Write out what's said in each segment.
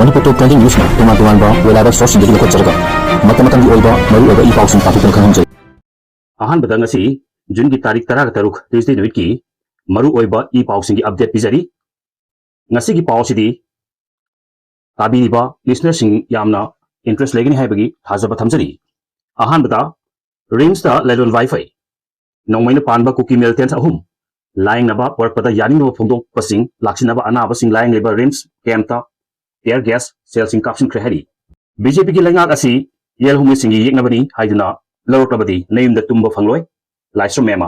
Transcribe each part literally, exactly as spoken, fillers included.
ꯃꯅꯤꯄꯨꯔ ꯇꯣꯞ trending ꯅ꯭ꯌꯨꯁꯅ ꯇꯣꯉꯥꯟ ꯇꯣꯉꯥꯟꯕ reliable ꯁꯣꯔꯁꯁꯤꯡꯗꯒꯤ ꯂꯧꯈꯠꯆꯔꯒ ꯃꯇꯝ ꯃꯇꯝꯒꯤ ꯑꯣꯏꯕ ꯃꯔꯨꯑꯣꯏꯕ ꯏ ꯄꯥꯎꯁꯤꯡ ꯄꯥꯊꯣꯛꯇꯨꯅ ꯈꯪꯍꯟꯖꯔꯤ꯫ ꯑꯍꯥꯟꯕꯗ ꯉꯁꯤ ꯖꯨꯟꯒꯤ ꯇꯥꯔꯤꯛ ꯇꯔꯥꯒ ꯇꯔꯨꯛ ꯇ꯭ꯌꯨꯁꯗꯦ ꯅꯨꯃꯤꯠꯀꯤ ꯃꯔꯨꯑꯣꯏꯕ ꯏ ꯄꯥꯎꯁꯤꯡꯒꯤ ꯑꯞꯗꯦꯠ ꯄꯤꯖꯔꯤ꯫ ꯉꯁꯤꯒꯤ ꯄꯥꯎ ꯑꯁꯤꯗꯤ ꯇꯥꯕꯤꯔꯤꯕ ꯂꯤꯁꯅꯔꯁꯤꯡ ꯌꯥꯝꯅ ꯏꯟꯇꯔꯦꯁ ꯂꯩꯒꯅꯤ ꯍꯥꯏꯕꯒꯤ ꯊꯥꯖꯕ ꯊꯝꯖꯔꯤ꯫ ꯑꯍꯥꯟꯕꯗ ꯔꯤꯝꯁꯇ ꯂꯂꯣꯟ ꯋꯥꯏꯐꯩ ꯅꯣꯡꯃꯩꯅ ꯄꯥꯟꯕ ꯀꯨꯀꯤ ꯃꯤꯂꯤꯇꯦꯟꯠ ꯑꯍꯨꯝ ꯂꯥꯌꯦꯡꯅꯕ ꯄꯨꯔꯛꯄꯗ ꯌꯥꯅꯤꯡꯗꯕ ꯐꯣꯡꯗꯣꯛꯄꯁꯤꯡ ꯂꯥꯛꯁꯤꯟꯅꯕ ꯑꯅꯥꯕꯁꯤꯡ ꯂꯥꯌꯦꯡꯂꯤꯕ ꯔꯤꯝꯁ ꯀꯦꯝꯞꯇ ꯇꯤꯌꯔ ꯒ꯭ꯌꯥꯁ ꯁꯦꯜꯁꯤꯡ ꯀꯥꯞꯁꯤꯟꯈ꯭ꯔꯦ ꯍꯥꯏꯔꯤ꯫ ꯕꯤ ꯖꯦ ꯄꯤꯒꯤ ꯂꯩꯉꯥꯛ ꯑꯁꯤ ꯌꯦꯜꯍꯧꯃꯤꯁꯤꯡꯒꯤ ꯌꯦꯛꯅꯕꯅꯤ ꯍꯥꯏꯗꯨꯅ ꯂꯧꯔꯛꯂꯕꯗꯤ ꯅꯌꯨꯝꯗ ꯇꯨꯝꯕ ꯐꯪꯂꯣꯏ, ꯂꯥꯏꯁ꯭ꯔꯝ ꯃꯦꯝꯃ꯫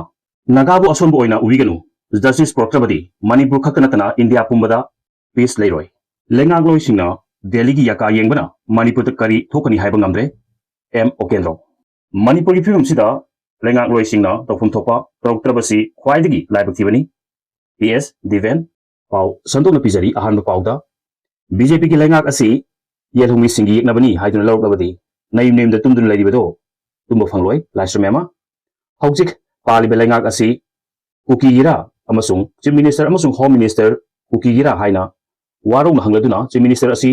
ꯅꯥꯒꯥꯕꯨ ꯑꯁꯣꯟꯕ ꯑꯣꯏꯅ ꯎꯕꯤꯒꯅꯨ, ꯖꯁꯇꯤꯁ ꯄꯨꯔꯛꯇ꯭ꯔꯕꯗꯤ ꯃꯅꯤꯄꯨꯔ ꯈꯛꯇ ꯅꯠꯇꯅ ꯏꯟꯗꯤꯌꯥ ꯄꯨꯝꯕꯗ ꯄꯤꯁ ꯂꯩꯔꯣꯏ꯫ ꯂꯩꯉꯥꯛꯂꯣꯏꯁꯤꯡꯅ ꯗꯦꯜꯂꯤꯒꯤ ꯌꯥꯀꯥ ꯌꯦꯡꯕꯅ ꯃꯅꯤꯄꯨꯔꯗ ꯀꯔꯤ ꯊꯣꯛꯀꯅꯤ ꯍꯥꯏꯕ ꯉꯝꯗ꯭ꯔꯦ, ꯑꯦꯝ ꯑꯣꯀꯦꯟꯗ꯭ꯔꯣ꯫ ꯃꯅꯤꯄꯨꯔꯒꯤ ꯐꯤꯕꯝꯁꯤꯗ ꯂꯩꯉꯥꯛꯂꯣꯏꯁꯤꯡꯅ ꯇꯧꯐꯝ ꯊꯣꯛꯄ ꯇꯧꯔꯛꯇ꯭ꯔꯕꯁꯤ ꯈ꯭ꯋꯥꯏꯗꯒꯤ ꯂꯥꯏꯕꯛ ꯊꯤꯕꯅꯤ꯫ P S Diben. ꯄꯥꯎ ꯁꯟꯗꯣꯛꯅ ꯄꯤꯖꯔꯤ꯫ ꯑꯍꯥꯟꯕ ꯄꯥꯎꯗ, ꯕꯤ ꯖꯦ ꯄꯤꯒꯤ ꯂꯩꯉꯥꯛ ꯑꯁꯤ ꯌꯦꯜꯍꯧꯃꯤꯁꯤꯡꯒꯤ ꯌꯦꯛꯅꯕꯅꯤ ꯍꯥꯏꯗꯨꯅ ꯂꯧꯔꯛꯂꯕꯗꯤ ꯅꯌꯨꯝ ꯅꯌꯨꯝꯗ ꯇꯨꯝꯗꯨꯅ ꯂꯩꯔꯤꯕꯗꯣ ꯇꯨꯝꯕ ꯐꯪꯂꯣꯏ, ꯂꯥꯏꯁ꯭ꯔꯝ ꯃꯦꯝꯃ꯫ ꯍꯧꯖꯤꯛ ꯄꯥꯜꯂꯤꯕ ꯂꯩꯉꯥꯛ ꯑꯁꯤ ꯀꯨꯀꯤꯒꯤꯔꯥ ꯑꯃꯁꯨꯡ ꯆꯤꯐ ꯃꯤꯅꯤꯁꯇꯔ ꯑꯃꯁꯨꯡ ꯍꯣꯝ ꯃꯤꯅꯤꯁꯇꯔ ꯀꯨꯀꯤꯒꯤꯔꯥ ꯍꯥꯏꯅ ꯋꯥꯔꯧꯅ ꯍꯪꯂꯗꯨꯅ ꯆꯤꯐ ꯃꯤꯅꯤꯁꯇꯔ ꯑꯁꯤ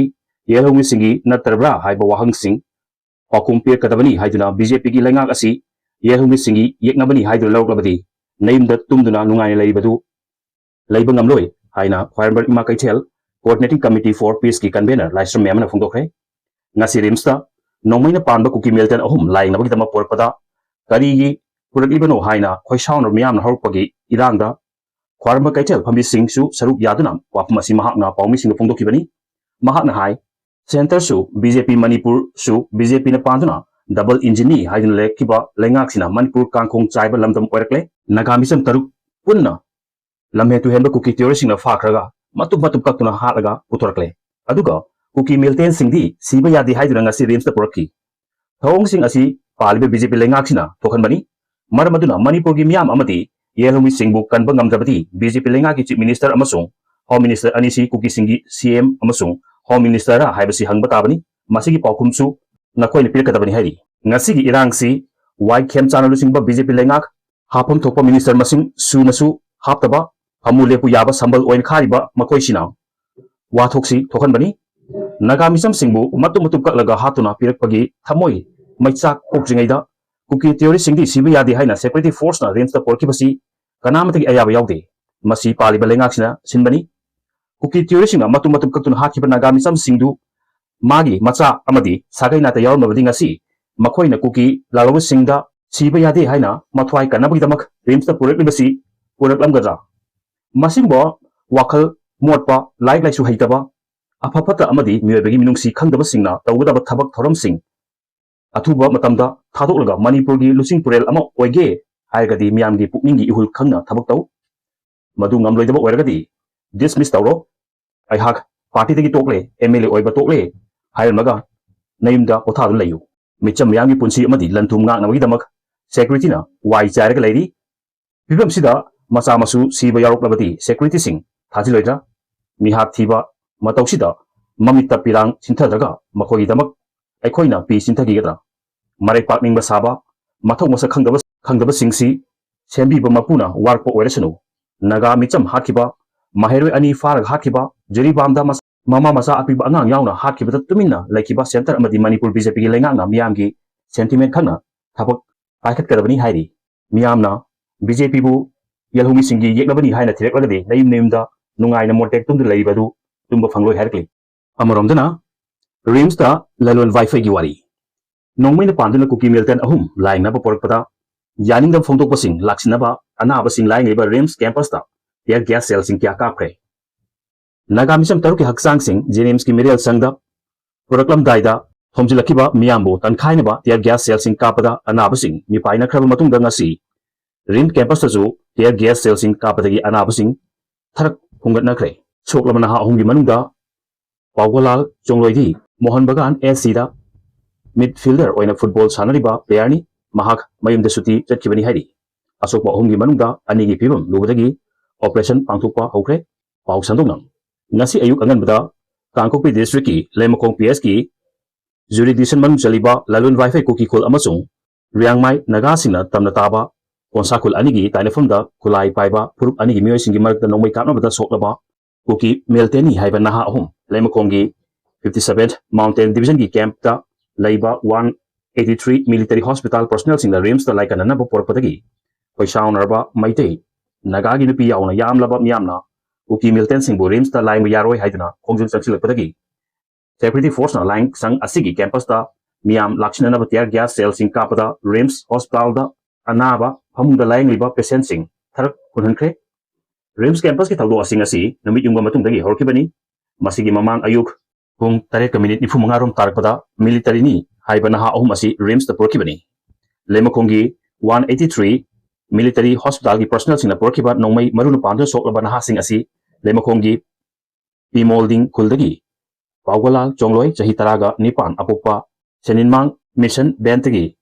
ꯌꯦꯜꯍꯧꯃꯤꯁꯤꯡꯒꯤ ꯅꯠꯇ꯭ꯔꯕ꯭ꯔꯥ ꯍꯥꯏꯕ ꯋꯥꯍꯪꯁꯤꯡ ꯄꯥꯎꯈꯨꯝ ꯄꯤꯔꯛꯀꯗꯕꯅꯤ ꯍꯥꯏꯗꯨꯅ ꯕꯤ ꯖꯦ ꯄꯤꯒꯤ ꯂꯩꯉꯥꯛ ꯑꯁꯤ ꯌꯦꯜꯍꯧꯃꯤꯁꯤꯡꯒꯤ ꯌꯦꯛꯅꯕꯅꯤ ꯍꯥꯏꯗꯨꯅ ꯂꯧꯔꯛꯂꯕꯗꯤ ꯅꯌꯨꯝꯗ ꯇꯨꯝꯗꯨꯅ ꯅꯨꯡꯉꯥꯏꯅ ꯂꯩꯔꯤꯕꯗꯨ ꯂꯩꯕ ꯉꯝꯂꯣꯏ ꯍꯥꯏꯅ ꯈ꯭ꯋꯥꯏꯔꯝꯕꯟ ꯏꯃꯥ ꯀꯩꯊꯦꯜ Coordinating Committee for Peace ꯀꯤ ꯀꯟꯚꯦꯅꯔ ꯂꯥꯏꯁ꯭ꯔꯝ ꯃꯦꯝꯃꯅ ꯐꯣꯡꯗꯣꯛꯈ꯭ꯔꯦ꯫ ꯉꯁꯤ ꯔꯤꯝꯁꯇ ꯅꯣꯡꯃꯩꯅ ꯄꯥꯟꯕ ꯀꯨꯀꯤ ꯃꯤꯂꯤꯇꯦꯟꯠ ꯑꯍꯨꯝ ꯂꯥꯌꯦꯡꯅꯕꯒꯤꯗꯃꯛ ꯄꯨꯔꯛꯄꯗ ꯀꯔꯤꯒꯤ ꯄꯨꯔꯛꯂꯤꯕꯅꯣ ꯍꯥꯏꯅ ꯈꯣꯏꯁꯥꯎꯅꯕ ꯃꯤꯌꯥꯝꯅ ꯍꯧꯔꯛꯄꯒꯤ ꯏꯔꯥꯡꯗ ꯈ꯭ꯋꯥꯏꯔꯝꯕꯟ ꯀꯩꯊꯦꯜ ꯐꯝꯕꯤꯁꯤꯡꯁꯨ ꯁꯔꯨꯛ ꯌꯥꯗꯨꯅ ꯋꯥꯐꯝ ꯑꯁꯤ ꯃꯍꯥꯛꯅ ꯄꯥꯎꯃꯤꯁꯤꯡꯗ ꯐꯣꯡꯗꯣꯛꯈꯤꯕꯅꯤ꯫ ꯃꯍꯥꯛꯅ ꯍꯥꯏ, ꯁꯦꯟꯇꯔꯁꯨ ꯕꯤ ꯖꯦ ꯄꯤ, ꯃꯅꯤꯄꯨꯔꯁꯨ ꯕꯤ ꯖꯦ ꯄꯤꯅ ꯄꯥꯟꯗꯨꯅ ꯗꯕꯜ ꯏꯟꯖꯤꯟꯅꯤ ꯍꯥꯏꯗꯨꯅ ꯂꯩꯔꯛꯈꯤꯕ ꯂꯩꯉꯥꯛꯁꯤꯅ ꯃꯅꯤꯄꯨꯔ ꯀꯥꯡꯈꯣꯡ ꯆꯥꯏꯕ ꯂꯝꯗꯝ ꯑꯣꯏꯔꯛꯂꯦ꯫ ꯅꯥꯒꯥ ꯃꯤꯆꯝ ꯇꯔꯨꯛ ꯄꯨꯟꯅ ꯂꯝꯍꯦꯟ ꯇꯨꯍꯦꯟꯕ ꯀꯨꯀꯤ ꯇꯦꯔꯣꯔꯤꯁꯁꯤꯡꯅ ꯐꯥꯈ꯭ꯔꯒ ꯃꯇꯨꯝ ꯃꯇꯨꯝ ꯀꯛꯇꯨꯅ ꯍꯥꯠꯂꯒ ꯄꯨꯊꯣꯔꯛꯂꯦ꯫ ꯑꯗꯨꯒ ꯀꯨꯀꯤ ꯃꯤꯂꯤꯇꯦꯟꯠꯁꯤꯡꯗꯤ ꯁꯤꯕ ꯌꯥꯗꯦ ꯍꯥꯏꯗꯨꯅ ꯉꯁꯤ ꯔꯤꯝꯁꯇ ꯄꯨꯔꯛꯈꯤ꯫ ꯊꯧꯑꯣꯡꯁꯤꯡ ꯑꯁꯤ ꯄꯥꯜꯂꯤꯕ ꯕꯤ ꯖꯦ ꯄꯤ ꯂꯩꯉꯥꯛꯁꯤꯅ ꯊꯣꯛꯍꯟꯕꯅꯤ꯫ ꯃꯔꯝ ꯑꯗꯨꯅ ꯃꯅꯤꯄꯨꯔꯒꯤ ꯃꯤꯌꯥꯝ ꯑꯃꯗꯤ ꯌꯦꯜꯍꯧꯃꯤꯁꯤꯡꯕꯨ ꯀꯟꯕ ꯉꯝꯗ꯭ꯔꯕꯗꯤ ꯕꯤ ꯖꯦ ꯄꯤ ꯂꯩꯉꯥꯛꯀꯤ ꯆꯤꯐ ꯃꯤꯅꯤꯁꯇꯔ ꯑꯃꯁꯨꯡ ꯍꯣꯝ ꯃꯤꯅꯤꯁꯇꯔ ꯑꯅꯤꯁꯤ ꯀꯨꯀꯤꯁꯤꯡꯒꯤ ꯁꯤ ꯑꯦꯝ ꯑꯃꯁꯨꯡ ꯍꯣꯝ ꯃꯤꯅꯤꯁꯇꯔꯔꯥ ꯍꯥꯏꯕꯁꯤ ꯍꯪꯕ ꯇꯥꯕꯅꯤ꯫ ꯃꯁꯤꯒꯤ ꯄꯥꯎꯈꯨꯝꯁꯨ ꯅꯈꯣꯏꯅ ꯄꯤꯔꯛꯀꯗꯕꯅꯤ ꯍꯥꯏꯔꯤ꯫ ꯉꯁꯤꯒꯤ ꯏꯔꯥꯡꯁꯤ ꯋꯥꯏ ꯈꯦꯝꯆꯥꯟꯅ ꯂꯨꯆꯤꯡꯕ ꯕꯤ ꯖꯦ ꯄꯤ ꯂꯩꯉꯥꯛ ꯍꯥꯞꯐꯝ ꯊꯣꯛꯄ ꯃꯤꯅꯤꯁꯇꯔ ꯃꯁꯤꯡ ꯁꯨꯅꯁꯨ ꯍꯥꯞꯇꯕ, ꯐꯝꯃꯨ ꯂꯦꯞꯄꯨ ꯌꯥꯕ ꯁꯝꯕꯜ ꯑꯣꯏꯅ ꯈꯥꯔꯤꯕ ꯃꯈꯣꯏꯁꯤꯅ ꯋꯥꯊꯣꯛꯁꯤ ꯊꯣꯛꯍꯟꯕꯅꯤ꯫ ꯅꯥꯒꯥ ꯃꯤꯆꯝꯁꯤꯡꯕꯨ ꯃꯇꯨꯝ ꯃꯇꯨꯝ ꯀꯛꯂꯒ ꯍꯥꯠꯇꯨꯅ ꯄꯤꯔꯛꯄꯒꯤ ꯊꯃꯣꯏ ꯃꯩꯆꯥꯛ ꯄꯣꯛꯇ꯭ꯔꯤꯉꯩꯗ ꯀꯨꯀꯤ ꯇꯤꯑꯣꯔꯤꯁꯤꯡꯗꯤ ꯁꯤꯕ ꯌꯥꯗꯦ ꯍꯥꯏꯅ ꯁꯦꯀ꯭ꯌꯨꯔꯤꯇꯤ ꯐꯣꯔꯁꯅ ꯔꯤꯝꯁꯇ ꯄꯨꯔꯛꯈꯤꯕꯁꯤ ꯀꯅꯥꯃꯠꯇꯒꯤ ꯑꯌꯥꯕ ꯌꯥꯎꯗꯦ꯫ ꯃꯁꯤ ꯄꯥꯜꯂꯤꯕ ꯂꯩꯉꯥꯛꯁꯤꯅ ꯁꯤꯟꯕꯅꯤ꯫ ꯀꯨꯀꯤ ꯇꯤꯑꯣꯔꯤꯁꯤꯡꯅ ꯃꯇꯨꯝ ꯃꯇꯨꯝ ꯀꯛꯇꯨꯅ ꯍꯥꯠꯈꯤꯕ ꯅꯥꯒꯥ ꯃꯤꯆꯝꯁꯤꯡꯗꯨ ꯃꯥꯒꯤ ꯃꯆꯥ ꯑꯃꯗꯤ ꯁꯥꯒꯩ ꯅꯥꯇꯩ ꯌꯥꯎꯔꯝꯂꯕꯗꯤ ꯉꯁꯤ ꯃꯈꯣꯏꯅ ꯀꯨꯀꯤ ꯂꯥꯜꯍꯧꯕꯁꯤꯡꯗ ꯁꯤꯕ ꯌꯥꯗꯦ ꯍꯥꯏꯅ ꯃꯊ꯭ꯋꯥꯏ ꯀꯟꯅꯕꯒꯤꯗꯃꯛ ꯔꯤꯝꯁꯇ ꯄꯨꯔꯛꯂꯤꯕꯁꯤ ꯄꯨꯔꯛꯂꯝꯒꯗ꯭ꯔꯥ? ꯃꯁꯤꯒꯨꯝꯕ ꯋꯥꯈꯜ ꯃꯣꯠꯄ, ꯂꯥꯏꯔꯤꯛ ꯂꯥꯏꯁꯨ ꯍꯩꯇꯕ, ꯑꯐ ꯐꯠꯇ ꯑꯃꯗꯤ ꯃꯤꯑꯣꯏꯕꯒꯤ ꯃꯤꯅꯨꯡꯁꯤ ꯈꯪꯗꯕꯁꯤꯡꯅ ꯇꯧꯒꯗꯕ ꯊꯕꯛ ꯊꯧꯔꯝꯁꯤꯡ ꯑꯊꯨꯕ ꯃꯇꯝꯗ ꯊꯥꯗꯣꯛꯂꯒ ꯃꯅꯤꯄꯨꯔꯒꯤ ꯂꯨꯆꯤꯡ ꯄꯨꯔꯦꯜ ꯑꯃ ꯑꯣꯏꯒꯦ ꯍꯥꯏꯔꯒꯗꯤ ꯃꯤꯌꯥꯝꯒꯤ ꯄꯨꯛꯅꯤꯡꯒꯤ ꯏꯍꯨꯜ ꯈꯪꯅ ꯊꯕꯛ ꯇꯧ꯫ ꯃꯗꯨ ꯉꯝꯂꯣꯏꯗꯕ ꯑꯣꯏꯔꯒꯗꯤ ꯗꯤꯁꯃꯤꯁ ꯇꯧꯔꯣ꯫ ꯑꯩꯍꯥꯛ ꯄꯥꯔꯇꯤꯗꯒꯤ ꯇꯣꯛꯂꯦ, ꯑꯦꯝ ꯑꯦꯜ ꯑꯦ ꯑꯣꯏꯕ ꯇꯣꯛꯂꯦ ꯍꯥꯏꯔꯝꯂꯒ ꯅꯌꯨꯝꯗ ꯄꯣꯊꯥꯗꯨꯅ ꯂꯩꯌꯨ꯫ ꯃꯤꯆꯝ ꯃꯤꯌꯥꯝꯒꯤ ꯄꯨꯟꯁꯤ ꯑꯃꯗꯤ ꯂꯟ ꯊꯨꯝ ꯉꯥꯛꯅꯕꯒꯤꯗꯃꯛ ꯁꯦꯀ꯭ꯌꯨꯔꯤꯇꯤꯅ ꯋꯥꯏ ꯆꯥꯏꯔꯒ ꯂꯩꯔꯤ꯫ ꯐꯤꯕꯝꯁꯤꯗ ꯃꯆꯥ ꯃꯁꯨ ꯁꯤꯕ ꯌꯥꯎꯔꯛꯂꯕꯗꯤ ꯁꯦꯀ꯭ꯌꯨꯔꯤꯇꯤꯁꯤꯡ ꯊꯥꯖꯤꯜꯂꯣꯏꯗ꯭ꯔꯥ? ꯃꯤꯍꯥꯠ ꯊꯤꯕ ꯃꯇꯧꯁꯤꯗ ꯃꯃꯤꯠꯇ ꯄꯤꯔꯥꯡ ꯁꯤꯟꯊꯗ꯭ꯔꯒ ꯃꯈꯣꯏꯒꯤꯗꯃꯛ ꯑꯩꯈꯣꯏꯅ ꯄꯤ ꯁꯤꯟꯊꯈꯤꯒꯗ꯭ꯔꯥ? ꯃꯔꯩ ꯄꯥꯛꯅꯤꯡꯕ ꯁꯥꯕ, ꯃꯊꯧ ꯃꯁꯛ ꯈꯪꯗꯕ, ꯈꯪꯗꯕꯁꯤꯡꯁꯤ ꯁꯦꯝꯕꯤꯕ ꯃꯄꯨꯅ ꯋꯥꯔꯛꯄ ꯑꯣꯏꯔꯁꯅꯨ꯫ ꯅꯥꯒꯥ ꯃꯤꯆꯝ ꯍꯥꯠꯈꯤꯕ, ꯃꯍꯩꯔꯣꯏ ꯑꯅꯤ ꯐꯥꯔꯒ ꯍꯥꯠꯈꯤꯕ, ꯖꯤꯔꯤꯕꯥꯝꯗ ꯃꯆꯥ ꯃꯃꯥ ꯃꯆꯥ ꯑꯄꯤꯕ ꯑꯉꯥꯡ ꯌꯥꯎꯅ ꯍꯥꯠꯈꯤꯕꯗ ꯇꯨꯃꯤꯟꯅ ꯂꯩꯈꯤꯕ ꯁꯦꯟꯇꯔ ꯑꯃꯗꯤ ꯃꯅꯤꯄꯨꯔ ꯕꯤ ꯖꯦ ꯄꯤꯒꯤ ꯂꯩꯉꯥꯛꯅ ꯃꯤꯌꯥꯝꯒꯤ ꯁꯦꯟꯇꯤꯃꯦꯟ ꯈꯪꯅ ꯊꯕꯛ ꯄꯥꯏꯈꯠꯀꯗꯕꯅꯤ ꯍꯥꯏꯔꯤ꯫ ꯃꯤꯌꯥꯝꯅ ꯕꯤ ꯖꯦ ꯄꯤꯕꯨ ꯌꯦꯜꯍꯧꯃꯤꯁꯤꯡꯒꯤ ꯌꯦꯛꯅꯕꯅꯤ ꯍꯥꯏꯅ ꯊꯤꯔꯛꯂꯒꯗꯤ ꯅꯌꯨꯝ ꯅꯌꯨꯝꯗ ꯅꯨꯡꯉꯥꯏꯅ ꯃꯣꯟꯇꯦꯛ ꯇꯨꯝꯗꯨꯅ ꯂꯩꯔꯤꯕ ꯑꯗꯨ ꯇꯨꯝꯕ ꯐꯪꯂꯣꯏ ꯍꯥꯏꯔꯛꯂꯤ꯫ ꯑꯃꯔꯣꯝꯗꯅ ꯔꯤꯝꯁꯇ ꯂꯂꯣꯟ ꯋꯥꯏꯐꯩꯒꯤ ꯋꯥꯔꯤ꯫ ꯅꯣꯡꯃꯩꯅ ꯄꯥꯟꯗꯨꯅ ꯀꯨꯀꯤ ꯃꯤꯂꯤꯇꯦꯟ ꯑꯍꯨꯝ ꯂꯥꯌꯦꯡꯅꯕ ꯄꯣꯔꯛꯄꯗ ꯌꯥꯅꯤꯡꯗꯕ ꯐꯣꯡꯗꯣꯛꯄꯁꯤꯡ ꯂꯥꯛꯁꯤꯟꯅꯕ ꯑꯅꯥꯕꯁꯤꯡ ꯂꯥꯌꯦꯡꯂꯤꯕ ꯔꯤꯝꯁ ꯀꯦꯝꯄꯁꯇ ꯇꯤꯌꯔ ꯒ꯭ꯌꯥꯁ ꯁꯦꯜꯁꯤꯡ ꯀꯌꯥ ꯀꯥꯞꯈ꯭ꯔꯦ꯫ ꯅꯥꯒꯥ ꯃꯤꯆꯝ ꯇꯔꯨꯛꯀꯤ ꯍꯛꯆꯥꯡꯁꯤꯡ ꯖꯦꯅꯤꯝꯁꯀꯤ ꯃꯤꯔꯦꯜ ꯁꯪꯗ ꯄꯨꯔꯛꯂꯝꯗꯥꯏꯗ ꯊꯣꯝꯖꯤꯜꯂꯛꯈꯤꯕ ꯃꯤꯌꯥꯝꯕꯨ ꯇꯟꯈꯥꯏꯅꯕ ꯇꯤꯌꯔ ꯒ꯭ꯌꯥꯁ ꯁꯦꯜꯁꯤꯡ ꯀꯥꯞꯄꯗ ꯑꯅꯥꯕꯁꯤꯡ ꯃꯤꯄꯥꯏꯅꯈ꯭ꯔꯕ ꯃꯇꯨꯡꯗ ꯉꯁꯤ ꯔꯤꯝꯁ ꯀꯦꯝꯄꯁꯇꯁꯨ ꯇꯤꯌꯔ ꯒ꯭ꯌꯥꯁ ꯁꯦꯜꯁꯤꯡ ꯀꯥꯞꯄꯗꯒꯤ ꯑꯅꯥꯕꯁꯤꯡ ꯊꯔꯛ ꯍꯨꯝꯒꯠꯅꯈ꯭ꯔꯦ꯫ ꯁꯣꯛꯂꯕ ꯅꯍꯥ ꯑꯍꯨꯝꯒꯤ ꯃꯅꯨꯡꯗ ꯄꯥꯎꯒꯣꯂꯥꯜ ꯆꯣꯡꯂꯣꯏꯗꯤ ꯃꯣꯍꯟ ꯕꯒꯥꯟ ꯑꯦꯁ ꯁꯤꯗ ꯃꯤꯗꯐꯤꯜꯗꯔ ꯑꯣꯏꯅ ꯐꯨꯠꯕꯣꯜ ꯁꯥꯟꯅꯔꯤꯕ ꯄ꯭ꯂꯦꯌꯔꯅꯤ꯫ ꯃꯍꯥꯛ ꯃꯌꯨꯝꯗ ꯁꯨꯇꯤ ꯆꯠꯈꯤꯕꯅꯤ ꯍꯥꯏꯔꯤ꯫ ꯑꯁꯣꯛꯄ ꯑꯍꯨꯝꯒꯤ ꯃꯅꯨꯡꯗ ꯑꯅꯤꯒꯤ ꯐꯤꯕꯝ ꯂꯨꯕꯗꯒꯤ ꯑꯣꯄꯔꯦꯁꯟ ꯄꯥꯡꯊꯣꯛꯄ ꯍꯧꯈ꯭ꯔꯦ꯫ ꯄꯥꯎ ꯁꯟꯗꯣꯛꯅ, ꯉꯁꯤ ꯑꯌꯨꯛ ꯑꯉꯟꯕꯗ ꯀꯥꯡꯄꯣꯛꯄꯤ ꯗꯤꯁꯇ꯭ꯔꯤꯛꯀꯤ ꯂꯩꯃꯈꯣꯡ ꯄꯤ ꯑꯦꯁꯀꯤ ꯖꯨꯔꯤꯗꯤꯁꯟ ꯃꯅꯨꯡ ꯆꯜꯂꯤꯕ ꯂꯂꯣꯟ ꯋꯥꯏꯐꯩ ꯀꯨꯀꯤ ꯈꯨꯜ ꯑꯃꯁꯨꯡ ꯔꯤꯌꯥꯡꯃꯥꯏ ꯅꯥꯒꯥꯁꯤꯡꯅ ꯇꯝꯅ ꯇꯥꯕ ꯀꯣꯟꯁꯥ ꯈꯨꯜ ꯑꯅꯤꯒꯤ ꯇꯥꯏꯅꯐꯝꯗ ꯈꯨꯠꯂꯥꯏ ꯄꯥꯏꯕ ꯐꯨꯔꯨꯞ ꯑꯅꯤꯒꯤ ꯃꯤꯑꯣꯏꯁꯤꯡꯒꯤ ꯃꯔꯛꯇ ꯅꯣꯡꯃꯩ ꯀꯥꯞꯅꯕꯗ ꯁꯣꯛꯂꯕ ꯀꯨꯀꯤ ꯃꯦꯜꯇꯦꯅꯤ ꯍꯥꯏꯕ ꯅꯍꯥ ꯑꯍꯨꯝ ꯂꯩꯃꯈꯣꯡꯒꯤ fifty seventh Mountain Division ꯒꯤ camp ꯇ ꯂꯩꯕ one eighty three military hospital personnel ꯁꯤꯡꯅ RIMS ꯇ ꯂꯥꯏꯀꯠꯅꯅꯕ ꯄꯨꯔꯛꯄꯗꯒꯤ ꯈꯣꯏꯁꯥꯎꯅꯔꯕ ꯃꯩꯇꯩ ꯅꯥꯒꯥꯒꯤ ꯅꯨꯄꯤ ꯌꯥꯎꯅ ꯌꯥꯝꯂꯕ ꯃꯤꯌꯥꯝꯅ ꯀꯨꯀꯤ militant ꯁꯤꯡꯕꯨ RIMS ꯇ ꯂꯥꯌꯦꯡꯕ ꯌꯥꯔꯣꯏ ꯍꯥꯏꯗꯨꯅ ꯈꯣꯡꯖꯪ ꯆꯪꯁꯤꯜꯂꯛꯄꯗꯒꯤ security force ꯅ ꯂꯥꯏꯌꯦꯡ ꯁꯪ ꯑꯁꯤꯒꯤ campus ꯇ ꯃꯤꯌꯥꯝ ꯂꯥꯛꯁꯤꯟꯅꯅꯕ tear gas shell ꯁꯤꯡ ꯀꯥꯞꯄꯗ RIMS hospital ꯗ ꯑꯅꯥꯕ ꯐꯃꯨꯡꯗ ꯂꯥꯌꯦꯡꯂꯤꯕ patient ꯁꯤꯡ ꯊꯔꯛ ꯍꯨꯟꯍꯟꯈ꯭ꯔꯦ꯫ RIMS campus ꯀꯤ ꯊꯧꯗꯣꯛꯁꯤꯡ ꯑꯁꯤ ꯅꯨꯃꯤꯠ ꯌꯨꯡꯕ ꯃꯇꯨꯡꯗꯒꯤ ꯍꯧꯔꯛꯈꯤꯕꯅꯤ꯫ ꯃꯁꯤꯒꯤ ꯃꯃꯥꯡ ꯑꯌꯨꯛ ꯄꯨꯡ ꯇꯔꯦꯠꯀ minute ꯅꯤꯐꯨ ꯃꯉꯥ ꯔꯣꯝ ꯇꯥꯔꯛꯄꯗ military ꯅꯤ ꯍꯥꯏꯕ ꯅꯍꯥ ꯑꯍꯨꯝ ꯑꯁꯤ RIMS ꯇ ꯄꯨꯔꯛꯈꯤꯕꯅꯤ꯫ ꯂꯩꯃꯈꯣꯡꯒꯤ one eighty three military hospital ꯒꯤ personnel ꯁꯤꯡꯅ ꯄꯨꯔꯛꯈꯤꯕ ꯅꯣꯡꯃꯩ ꯃꯔꯨꯅ ꯄꯥꯟꯗꯨꯅ ꯁꯣꯛꯂꯕ ꯅꯍꯥꯁꯤꯡ ꯑꯁꯤ ꯂꯩꯃꯈꯣꯡꯒꯤ ꯄꯤꯃꯣꯜꯗꯤꯡ ꯈꯨꯜꯗꯒꯤ ꯄꯥꯎꯒꯂꯥꯜ ꯆꯣꯡꯂꯣꯏ, ꯆꯍꯤ ꯇꯔꯥꯒ ꯅꯤꯄꯥꯟ, ꯑꯄꯣꯛꯄ ꯁꯦꯅꯤꯟꯃꯥꯡ mission band ꯇꯒꯤ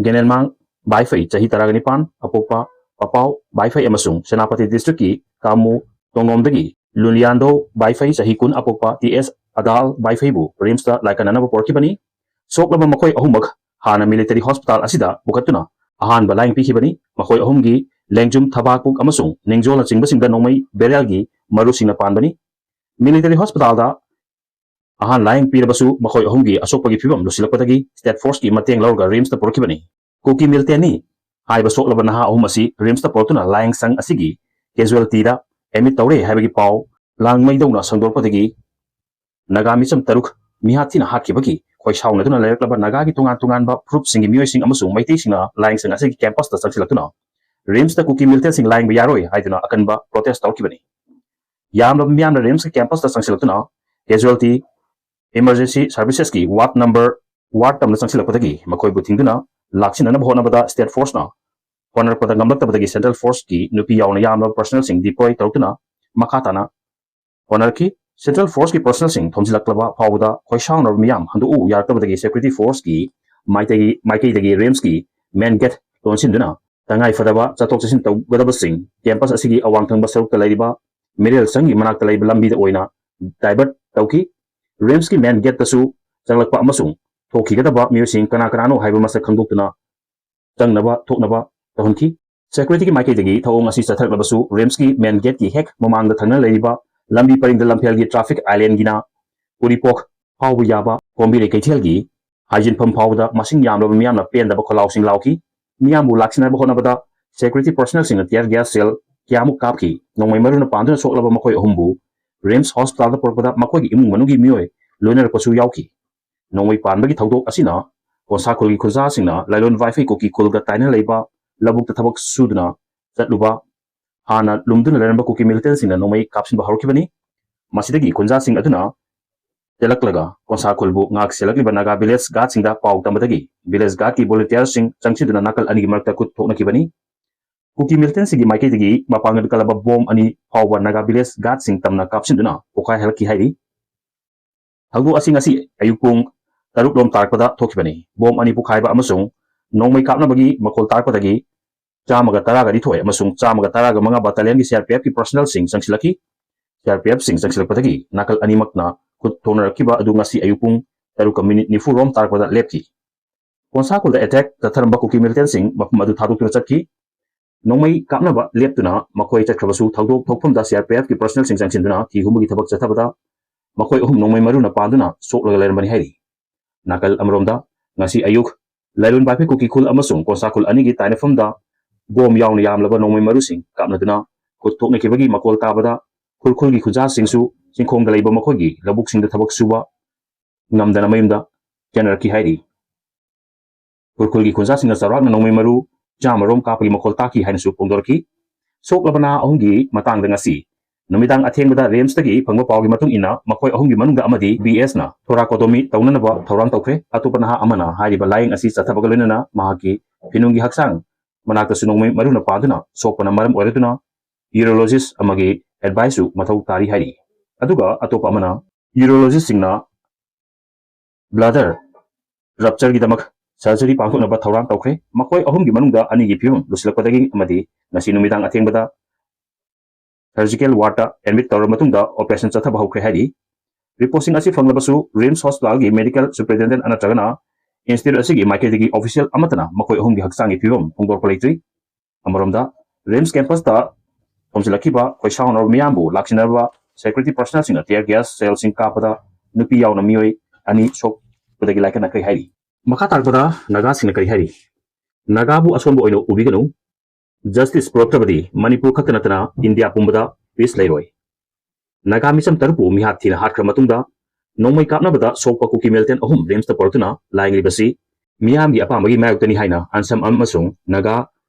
ꯒꯦꯅꯦꯟꯃꯥꯡ ꯕꯥꯏꯐꯩ, ꯆꯍꯤ ꯇꯔꯥꯒ ꯅꯤꯄꯥꯟ, ꯑꯄꯣꯛꯄ ꯄꯄꯥꯎ ꯕꯥꯏꯐꯩ ꯑꯃꯁꯨꯡ ꯁꯦꯅꯥꯄꯇꯤ district ꯀꯤ ꯀꯥꯃꯨ ꯇꯣꯡꯉꯣꯝꯗꯒꯤ ꯂꯨꯂꯤꯌꯥꯟꯗꯣ ꯕꯥꯏꯐꯩ, ꯆꯍꯤ ꯀꯨꯟ, ꯑꯄꯣꯛꯄ ꯇꯤ ꯑꯦꯁ ꯑꯗꯥꯜ ꯕꯥꯏꯐꯩꯕꯨ RIMS ꯇ ꯂꯥꯏꯀꯠꯅꯅꯕ ꯄꯨꯔꯛꯈꯤꯕꯅꯤ꯫ ꯁꯣꯛꯂꯕ ꯃꯈꯣꯏ ꯑꯍꯨꯝꯃꯛ ꯍꯥꯟꯅ military hospital ꯑꯁꯤꯗ ꯄꯨꯈꯠꯇꯨꯅ ꯑꯍꯥꯟꯕ ꯂꯥꯌꯦꯡ ꯄꯤꯈꯤꯕꯅꯤ꯫ ꯃꯈꯣꯏ ꯑꯍꯨꯝꯒꯤ ꯂꯦꯡꯖꯨꯝ, ꯊꯕꯥꯛ, ꯄꯨꯛ ꯑꯃꯁꯨꯡ ꯅꯤꯡꯖꯣꯜꯅꯆꯤꯡꯕꯁꯤꯡꯗ ꯅꯣꯡꯃꯩ barrel ꯒꯤ ꯃꯔꯨꯁꯤꯡꯅ ꯄꯥꯟꯕꯅꯤ꯫ Military hospital ꯗ ꯑꯍꯥꯟ ꯂꯥꯌꯦꯡ ꯄꯤꯔꯕꯁꯨ ꯃꯈꯣꯏ ꯑꯍꯨꯝꯒꯤ ꯑꯁꯣꯛꯄꯒꯤ ꯐꯤꯕꯝ ꯂꯨꯁꯤꯜꯂꯛꯄꯗꯒꯤ state force ꯀꯤ ꯃꯇꯦꯡ ꯂꯧꯔꯒ RIMS ꯇ ꯄꯨꯔꯛꯈꯤꯕꯅꯤ꯫ ꯀꯨꯀꯤ militant ꯅꯤ ꯍꯥꯏꯕ ꯁꯣꯛꯂꯕ ꯅꯍꯥ ꯑꯍꯨꯝ ꯑꯁꯤ RIMS ꯇ ꯄꯨꯔꯛꯇꯨꯅ ꯂꯥꯌꯦꯡ ꯁꯪ ꯑꯁꯤꯒꯤ casualty ꯗ admit ꯇꯧꯔꯦ ꯍꯥꯏꯕꯒꯤ ꯄꯥꯎ ꯂꯥꯡꯃꯩꯗꯧꯅ ꯁꯟꯗꯣꯔꯛꯄꯗꯒꯤ ꯅꯥꯒꯥ ꯃꯤꯆꯝ ꯇꯔꯨꯛ ꯃꯤꯍꯥꯠ ꯊꯤꯅ ꯍꯥꯠꯈꯤꯕꯒꯤ ꯈꯣꯏ ꯁꯥꯎꯅꯗꯨꯅ ꯂꯩꯔꯛꯂꯕ ꯅꯥꯒꯥꯒꯤ ꯇꯣꯉꯥꯟ ꯇꯣꯉꯥꯟꯕ ꯐꯨꯔꯨꯞꯁꯤꯡꯒꯤ ꯃꯤꯑꯣꯏꯁꯤꯡ ꯑꯃꯁꯨꯡ ꯃꯩꯇꯩꯁꯤꯡꯅ ꯂꯥꯌꯦꯡ ꯁꯪ ꯑꯁꯤꯒꯤ campus ꯇ ꯆꯪꯁꯤꯜꯂꯛꯇꯨꯅ RIMS ꯇ ꯀꯨꯀꯤ militant ꯁꯤꯡ ꯂꯥꯌꯦꯡꯕ ꯌꯥꯔꯣꯏ ꯍꯥꯏꯗꯨꯅ ꯑꯀꯟꯕ protest ꯇꯧꯔꯛꯈꯤꯕꯅꯤ꯫ ꯌꯥꯝꯂꯕ ꯃꯤꯌꯥꯝꯅ RIMS ꯀꯤ campus ꯇ ꯆꯪꯁꯤꯜꯂꯛꯇꯨꯅ casualty emergency services ꯀꯤ ward number, ward ꯇꯝꯅ ꯆꯪꯁꯤꯜꯂꯛꯄꯗꯒꯤ ꯃꯈꯣꯏꯕꯨ ꯊꯤꯡꯗꯨꯅ ꯂꯥꯛꯁꯤꯟꯅꯅꯕ ꯍꯣꯠꯅꯕꯗ state force ꯅ ꯍꯣꯠꯅꯔꯛꯄꯗ ꯉꯝꯂꯛꯇꯕꯗꯒꯤ central force ꯀꯤ ꯅꯨꯄꯤ ꯌꯥꯎꯅ ꯌꯥꯝꯂꯕ personnel ꯁꯤꯡ deploy ꯇꯧꯔꯛꯇꯨꯅ ꯃꯈꯥ ꯇꯥꯅ ꯍꯣꯠꯅꯔꯛꯈꯤ꯫ Central force ꯀꯤ personnel ꯁꯤꯡ ꯊꯣꯝꯖꯤꯜꯂꯛꯂꯕ ꯐꯥꯎꯕꯗ ꯈꯣꯏꯁꯥꯎꯅꯔꯕ ꯃꯤꯌꯥꯝ ꯍꯟꯗꯣꯛꯎ ꯌꯥꯔꯛꯇꯕꯗꯒꯤ security force ꯀꯤ ꯃꯥꯏꯀꯩꯒꯤ, ꯃꯥꯏꯀꯩꯗꯒꯤ RIMS ꯀꯤ main gate ꯂꯣꯟꯁꯤꯟꯗꯨꯅ ꯇꯉꯥꯏ ꯐꯗꯕ ꯆꯠꯊꯣꯛ ꯆꯠꯁꯤꯟ ꯇꯧꯒꯗꯕꯁꯤꯡ campus ꯑꯁꯤꯒꯤ ꯑꯋꯥꯡ ꯊꯪꯕ ꯁꯔꯨꯛꯇ ꯂꯩꯔꯤꯕ ꯃꯤꯔꯦꯜ ꯁꯪꯒꯤ ꯃꯅꯥꯛꯇ ꯂꯩꯕ ꯂꯝꯕꯤꯗ ꯑꯣꯏꯅ divert ꯇꯧꯈꯤ꯫ RIMS ꯀꯤ main gate ꯇꯁꯨ ꯆꯪꯂꯛꯄ ꯑꯃꯁꯨꯡ ꯊꯣꯛꯈꯤꯒꯗꯕ ꯃꯤꯑꯣꯏꯁꯤꯡ ꯀꯅꯥ ꯀꯅꯥꯅꯣ ꯍꯥꯏꯕ ꯃꯁꯛ ꯈꯪꯗꯣꯛꯇꯨꯅ ꯆꯪꯅꯕ ꯊꯣꯛꯅꯕ ꯇꯧꯍꯟꯈꯤ꯫ Security ꯒꯤ ꯃꯥꯏꯀꯩꯗꯒꯤ ꯊꯧꯑꯣꯡ ꯑꯁꯤ ꯆꯠꯊꯔꯛꯂꯕꯁꯨ RIMS ꯀꯤ main gate ꯀꯤ ꯍꯦꯛ ꯃꯃꯥꯡꯗ ꯊꯪꯅ ꯂꯩꯔꯤꯕ ꯂꯝꯕꯤ ꯄꯔꯤꯡꯗ ꯂꯝꯐꯦꯜꯒꯤ traffic island ꯒꯤꯅ ꯎꯔꯤꯄꯣꯛ ꯐꯥꯎꯕ ꯌꯥꯕ ꯀꯣꯝꯕꯤꯔꯩ ꯀꯩꯊꯦꯜꯒꯤ ꯍꯥꯏꯖꯤꯟꯐꯝ ꯐꯥꯎꯕꯗ ꯃꯁꯤꯡ ꯌꯥꯝꯂꯕ ꯃꯤꯌꯥꯝꯅ ꯄꯦꯟꯗꯕ ꯈꯣꯜꯂꯥꯎꯁꯤꯡ ꯂꯥꯎꯈꯤ꯫ ꯃꯤꯌꯥꯝꯕꯨ ꯂꯥꯛꯁꯤꯟꯅꯕ ꯍꯣꯠꯅꯕꯗ security personnelꯁꯤꯡꯅ tear gas shell ꯀꯌꯥꯃꯨꯛ ꯀꯥꯞꯈꯤ꯫ ꯅꯣꯡꯃꯩ ꯃꯔꯨꯅ ꯄꯥꯟꯗꯨꯅ ꯁꯣꯛꯂꯕ ꯃꯈꯣꯏ ꯑꯍꯨꯝꯕꯨ RIMS hospitalꯗ ꯄꯨꯔꯛꯄꯗ ꯃꯈꯣꯏꯒꯤ ꯏꯃꯨꯡ ꯃꯅꯨꯡꯒꯤ ꯃꯤꯑꯣꯏ ꯂꯣꯏꯅꯔꯛꯄꯁꯨ ꯌꯥꯎꯈꯤ꯫ ꯅꯣꯡꯃꯩ ꯄꯥꯟꯕꯒꯤ ꯊꯧꯗꯣꯛ ꯑꯁꯤꯅ ꯀꯣꯟꯁꯥ ꯈꯨꯜꯒꯤ ꯈꯨꯟꯖꯥꯁꯤꯡꯅ ꯂꯥꯏꯂꯣꯟ ꯋꯥꯏꯐꯩ ꯀꯨꯀꯤ ꯈꯨꯜꯒ ꯇꯥꯏꯅ ꯂꯩꯕ ꯂꯧꯕꯨꯛꯇ ꯊꯕꯛ ꯁꯨꯗꯨꯅ ꯆꯠꯂꯨꯕ ꯍꯥꯟꯅ ꯂꯨꯝꯗꯨꯅ ꯂꯩꯔꯝꯕ ꯀꯨꯀꯤ militantꯁꯤꯡꯅ ꯅꯣꯡꯃꯩ ꯀꯥꯞꯁꯤꯟꯕ ꯍꯧꯔꯛꯈꯤꯕꯅꯤ꯫ ꯃꯁꯤꯗꯒꯤ ꯈꯨꯟꯖꯥꯁꯤꯡ ꯑꯗꯨꯅ ꯆꯦꯜꯂꯛꯂꯒ ꯀꯣꯟꯁꯥ ꯈꯨꯜꯕꯨ ꯉꯥꯛ ꯁꯦꯜꯂꯛꯂꯤꯕ Naga village guardꯁꯤꯡꯗ ꯄꯥꯎ ꯇꯝꯕꯗꯒꯤ village guardꯀꯤ volunteerꯁꯤꯡ ꯆꯪꯁꯤꯟꯗꯨꯅ ꯅꯥꯀꯜ ꯑꯅꯤꯒꯤ ꯃꯔꯛꯇ ꯈꯨꯠ ꯊꯣꯛꯅꯈꯤꯕꯅꯤ꯫ ꯀꯨꯀꯤ militantꯁꯤꯡꯒꯤ ꯃꯥꯏꯀꯩꯗꯒꯤ ꯃꯄꯥꯡꯒꯜ ꯀꯜꯂꯕ bomb ꯑꯅꯤ ꯐꯥꯎꯕ Naga village guardꯁꯤꯡ ꯇꯝꯅ ꯀꯥꯞꯁꯤꯟꯗꯨꯅ ꯄꯣꯈꯥꯏꯍꯜꯂꯛꯈꯤ ꯍꯥꯏꯔꯤ꯫ ꯊꯧꯗꯣꯛ ꯑꯁꯤ ꯉꯁꯤ ꯑꯌꯨꯛ ꯄꯨꯡ ꯇꯔꯨꯛ ꯂꯣꯝ ꯇꯥꯔꯛꯄꯗ ꯊꯣꯛꯈꯤꯕꯅꯤ꯫ Bomb ꯑꯅꯤ ꯄꯣꯈꯥꯏꯕ ꯑꯃꯁꯨꯡ ꯅꯣꯡꯃꯩ ꯀꯥꯞꯅꯕꯒꯤ ꯃꯈꯣꯜ ꯇꯥꯔꯛꯄꯗꯒꯤ ꯆꯥꯝꯃꯒ ꯇꯔꯥꯒ ꯅꯤꯊꯣꯏ ꯑꯃꯁꯨꯡ ꯆꯥꯝꯃꯒ ꯇꯔꯥꯒ ꯃꯉꯥ battalionꯒꯤ CRPFꯀꯤ personnelꯁꯤꯡ ꯆꯪꯁꯤꯜꯂꯛꯈꯤ꯫ CRPFꯁꯤꯡ ꯆꯪꯁꯤꯜꯂꯛꯄꯗꯒꯤ ꯅꯥꯀꯜ ꯑꯅꯤꯃꯛꯅ ꯈꯨꯠ ꯊꯣꯛꯅꯔꯛꯈꯤꯕ ꯑꯗꯨ ꯉꯁꯤ ꯑꯌꯨꯛ ꯄꯨꯡ ꯇꯔꯨꯛꯀ minute ꯅꯤꯐꯨ ꯔꯣꯝ ꯇꯥꯔꯛꯄꯗ ꯂꯦꯞꯈꯤ꯫ ꯀꯣꯟꯁꯥ ꯈꯨꯜꯗ attack ꯆꯠꯊꯔꯝꯕ ꯀꯨꯀꯤ militantꯁꯤꯡ ꯃꯐꯝ ꯑꯗꯨ ꯊꯥꯗꯣꯛꯇꯨꯅ ꯆꯠꯈꯤ꯫ ꯅꯣꯡꯃꯩ ꯀꯥꯞꯅꯕ ꯂꯦꯞꯇꯨꯅ ꯃꯈꯣꯏ ꯆꯠꯈ꯭ꯔꯕꯁꯨ ꯊꯧꯗꯣꯛ ꯊꯣꯛꯐꯝꯗ CRPFꯀꯤ personnelꯁꯤꯡ ꯆꯪꯁꯤꯟꯗꯨꯅ ꯊꯤ ꯍꯨꯝꯕꯒꯤ ꯊꯕꯛ ꯆꯠꯊꯕꯗ ꯃꯈꯣꯏ ꯑꯍꯨꯝ ꯅꯣꯡꯃꯩ ꯃꯔꯨꯅ ꯄꯥꯟꯗꯨꯅ ꯁꯣꯛꯂꯒ ꯂꯩꯔꯝꯕꯅꯤ ꯍꯥꯏꯔꯤ꯫ ꯅꯥꯀꯜ ꯑꯃꯔꯣꯝꯗ ꯉꯁꯤ ꯑꯌꯨꯛ ꯂꯥꯏꯂꯣꯟ ꯄꯥꯏꯐꯩ ꯀꯨꯀꯤ ꯈꯨꯜ ꯑꯃꯁꯨꯡ ꯀꯣꯟꯁꯥ ꯈꯨꯜ ꯑꯅꯤꯒꯤ ꯇꯥꯏꯅꯐꯝꯗ bomb ꯌꯥꯎꯅ ꯌꯥꯝꯂꯕ ꯅꯣꯡꯃꯩ ꯃꯔꯨꯁꯤꯡ ꯀꯥꯞꯅꯗꯨꯅ ꯈꯨꯠ ꯊꯣꯛꯅꯈꯤꯕꯒꯤ ꯃꯈꯣꯜ ꯇꯥꯕꯗ ꯈꯨꯔꯈꯨꯜꯒꯤ ꯈꯨꯟꯖꯥꯁꯤꯡꯁꯨ ꯆꯤꯡꯈꯣꯡꯗ ꯂꯩꯕ ꯃꯈꯣꯏꯒꯤ ꯂꯧꯕꯨꯛꯁꯤꯡꯗ ꯊꯕꯛ ꯁꯨꯕ ꯉꯝꯗꯅ ꯃꯌꯨꯝꯗ ꯆꯦꯟꯅꯔꯛꯈꯤ ꯍꯥꯏꯔꯤ꯫ ꯈꯨꯔꯈꯨꯜꯒꯤ ꯈꯨꯟꯖꯥꯁꯤꯡꯅ ꯆꯥꯎꯔꯥꯛꯅ ꯅꯣꯡꯃꯩ ꯃꯔꯨ ꯆꯥꯝꯃ ꯔꯣꯝ ꯀꯥꯞꯄꯒꯤ ꯃꯈꯣꯜ ꯇꯥꯈꯤ ꯍꯥꯏꯅꯁꯨ ꯐꯣꯡꯗꯣꯔꯛꯈꯤ꯫ ꯁꯣꯛꯂꯕ ꯅꯍꯥ ꯑꯍꯨꯝꯒꯤ ꯃꯇꯥꯡꯗ ꯉꯁꯤ ꯅꯨꯃꯤꯗꯥꯡ ꯑꯊꯦꯡꯕꯗ RIMSꯇꯒꯤ ꯐꯪꯕ ꯄꯥꯎꯒꯤ ꯃꯇꯨꯡ ꯏꯟꯅ ꯃꯈꯣꯏ ꯑꯍꯨꯝꯒꯤ ꯃꯅꯨꯡꯗ ꯑꯃꯗꯤ VSꯅ thoracotomy ꯇꯧꯅꯅꯕ ꯊꯧꯔꯥꯡ ꯇꯧꯈ꯭ꯔꯦ꯫ ꯑꯇꯣꯞꯄ ꯅꯍꯥ ꯑꯃꯅ ꯍꯥꯏꯔꯤꯕ ꯂꯥꯏꯌꯦꯡ ꯑꯁꯤ ꯆꯠꯊꯕꯒ ꯂꯣꯏꯅꯅ ꯃꯍꯥꯛꯀꯤ ꯐꯤꯅꯨꯡꯒꯤ ꯍꯛꯆꯥꯡ ꯃꯅꯥꯛꯇꯁꯨ ꯅꯣꯡꯃꯩ ꯃꯔꯨꯅ ꯄꯥꯟꯗꯨꯅ ꯁꯣꯛꯄꯅ ꯃꯔꯝ ꯑꯣꯏꯔꯗꯨꯅ urologist ꯑꯃꯒꯤ adviceꯁꯨ ꯃꯊꯧ ꯇꯥꯔꯤ ꯍꯥꯏꯔꯤ꯫ ꯑꯗꯨꯒ ꯑꯇꯣꯞꯄ ꯑꯃꯅ urologistꯁꯤꯡꯅ bladder ruptureꯒꯤꯗꯃꯛ surgery ꯄꯥꯡꯊꯣꯛꯅꯕ ꯊꯧꯔꯥꯡ ꯇꯧꯈ꯭ꯔꯦ꯫ ꯃꯈꯣꯏ ꯑꯍꯨꯝꯒꯤ ꯃꯅꯨꯡꯗ ꯑꯅꯤꯒꯤ ꯐꯤꯕꯝ ꯂꯨꯁꯤꯜꯂꯛꯄꯗꯒꯤ ꯑꯃꯗꯤ ꯉꯁꯤ ꯅꯨꯃꯤꯗꯥꯡ ꯑꯊꯦꯡꯕꯗ surgical wardꯇ admit ꯇꯧꯔꯕ ꯃꯇꯨꯡꯗ operation ꯆꯠꯊꯕ ꯍꯧꯈ꯭ꯔꯦ ꯍꯥꯏꯔꯤ꯫ Reportꯁꯤꯡ ꯑꯁꯤ ꯐꯪꯂꯕꯁꯨ RIMS hospitalꯒꯤ medical superintendent ꯅꯠꯇ꯭ꯔꯒꯅ institute ꯑꯁꯤꯒꯤ ꯃꯥꯏꯀꯩꯗꯒꯤ official ꯑꯃꯠꯇꯅ ꯃꯈꯣꯏ ꯑꯍꯨꯝꯒꯤ ꯍꯛꯆꯥꯡꯒꯤ ꯐꯤꯕꯝ ꯐꯣꯡꯗꯣꯔꯛꯄ ꯂꯩꯇ꯭ꯔꯤ꯫ ꯑꯃꯔꯣꯝꯗ RIMS campusꯇ ꯊꯣꯝꯖꯤꯜꯂꯛꯈꯤꯕ ꯈꯣꯏꯁꯥꯎꯅꯔꯕ ꯃꯤꯌꯥꯝꯕꯨ ꯂꯥꯛꯁꯤꯟꯅꯔꯕ security personnelꯁꯤꯡꯅ tear gas shellꯁꯤꯡ ꯀꯥꯞꯄꯗ ꯅꯨꯄꯤ ꯌꯥꯎꯅ ꯃꯤꯑꯣꯏ ꯑꯅꯤ ꯁꯣꯛꯄꯗꯒꯤ ꯂꯥꯏꯀꯠꯅꯈ꯭ꯔꯦ ꯍꯥꯏꯔꯤ꯫ ꯃꯈꯥ ꯇꯥꯔꯛꯄꯗ ꯅꯥꯒꯥꯁꯤꯡꯅ ꯀꯔꯤ ꯍꯥꯏꯔꯤ? ꯅꯥꯒꯥꯕꯨ ꯑꯁꯣꯟꯕ ꯑꯣꯏꯅ ꯎꯕꯤꯒꯅꯨ꯫ Justice ꯄꯨꯔꯛꯇ꯭ꯔꯕꯗꯤ ꯃꯅꯤꯄꯨꯔ ꯈꯛꯇ ꯅꯠꯇꯅ ꯏꯟꯗꯤꯌꯥ ꯄꯨꯝꯕꯗ peace ꯂꯩꯔꯣꯏ꯫ ꯅꯥꯒꯥ ꯃꯤꯆꯝ ꯇꯔꯨꯛꯄꯨ ꯃꯤꯍꯥꯠ ꯊꯤꯅ ꯍꯥꯠꯈ꯭ꯔ ꯃꯇꯨꯡꯗ ꯅꯣꯡꯃꯩ ꯀꯥꯞꯅꯕꯗ ꯁꯣꯛꯄ ꯀꯨꯀꯤ militant ꯑꯍꯨꯝ ꯔꯤꯝꯁꯇ ꯄꯨꯔꯛꯇꯨꯅ ꯂꯥꯌꯦꯡꯂꯤꯕꯁꯤ ꯃꯤꯌꯥꯝꯒꯤ ꯑꯄꯥꯝꯕꯒꯤ ꯃꯥꯌꯣꯛꯇꯅꯤ ꯍꯥꯏꯅ ꯑꯟꯁꯝ ꯑꯃꯁꯨꯡ ꯅꯥꯒꯥ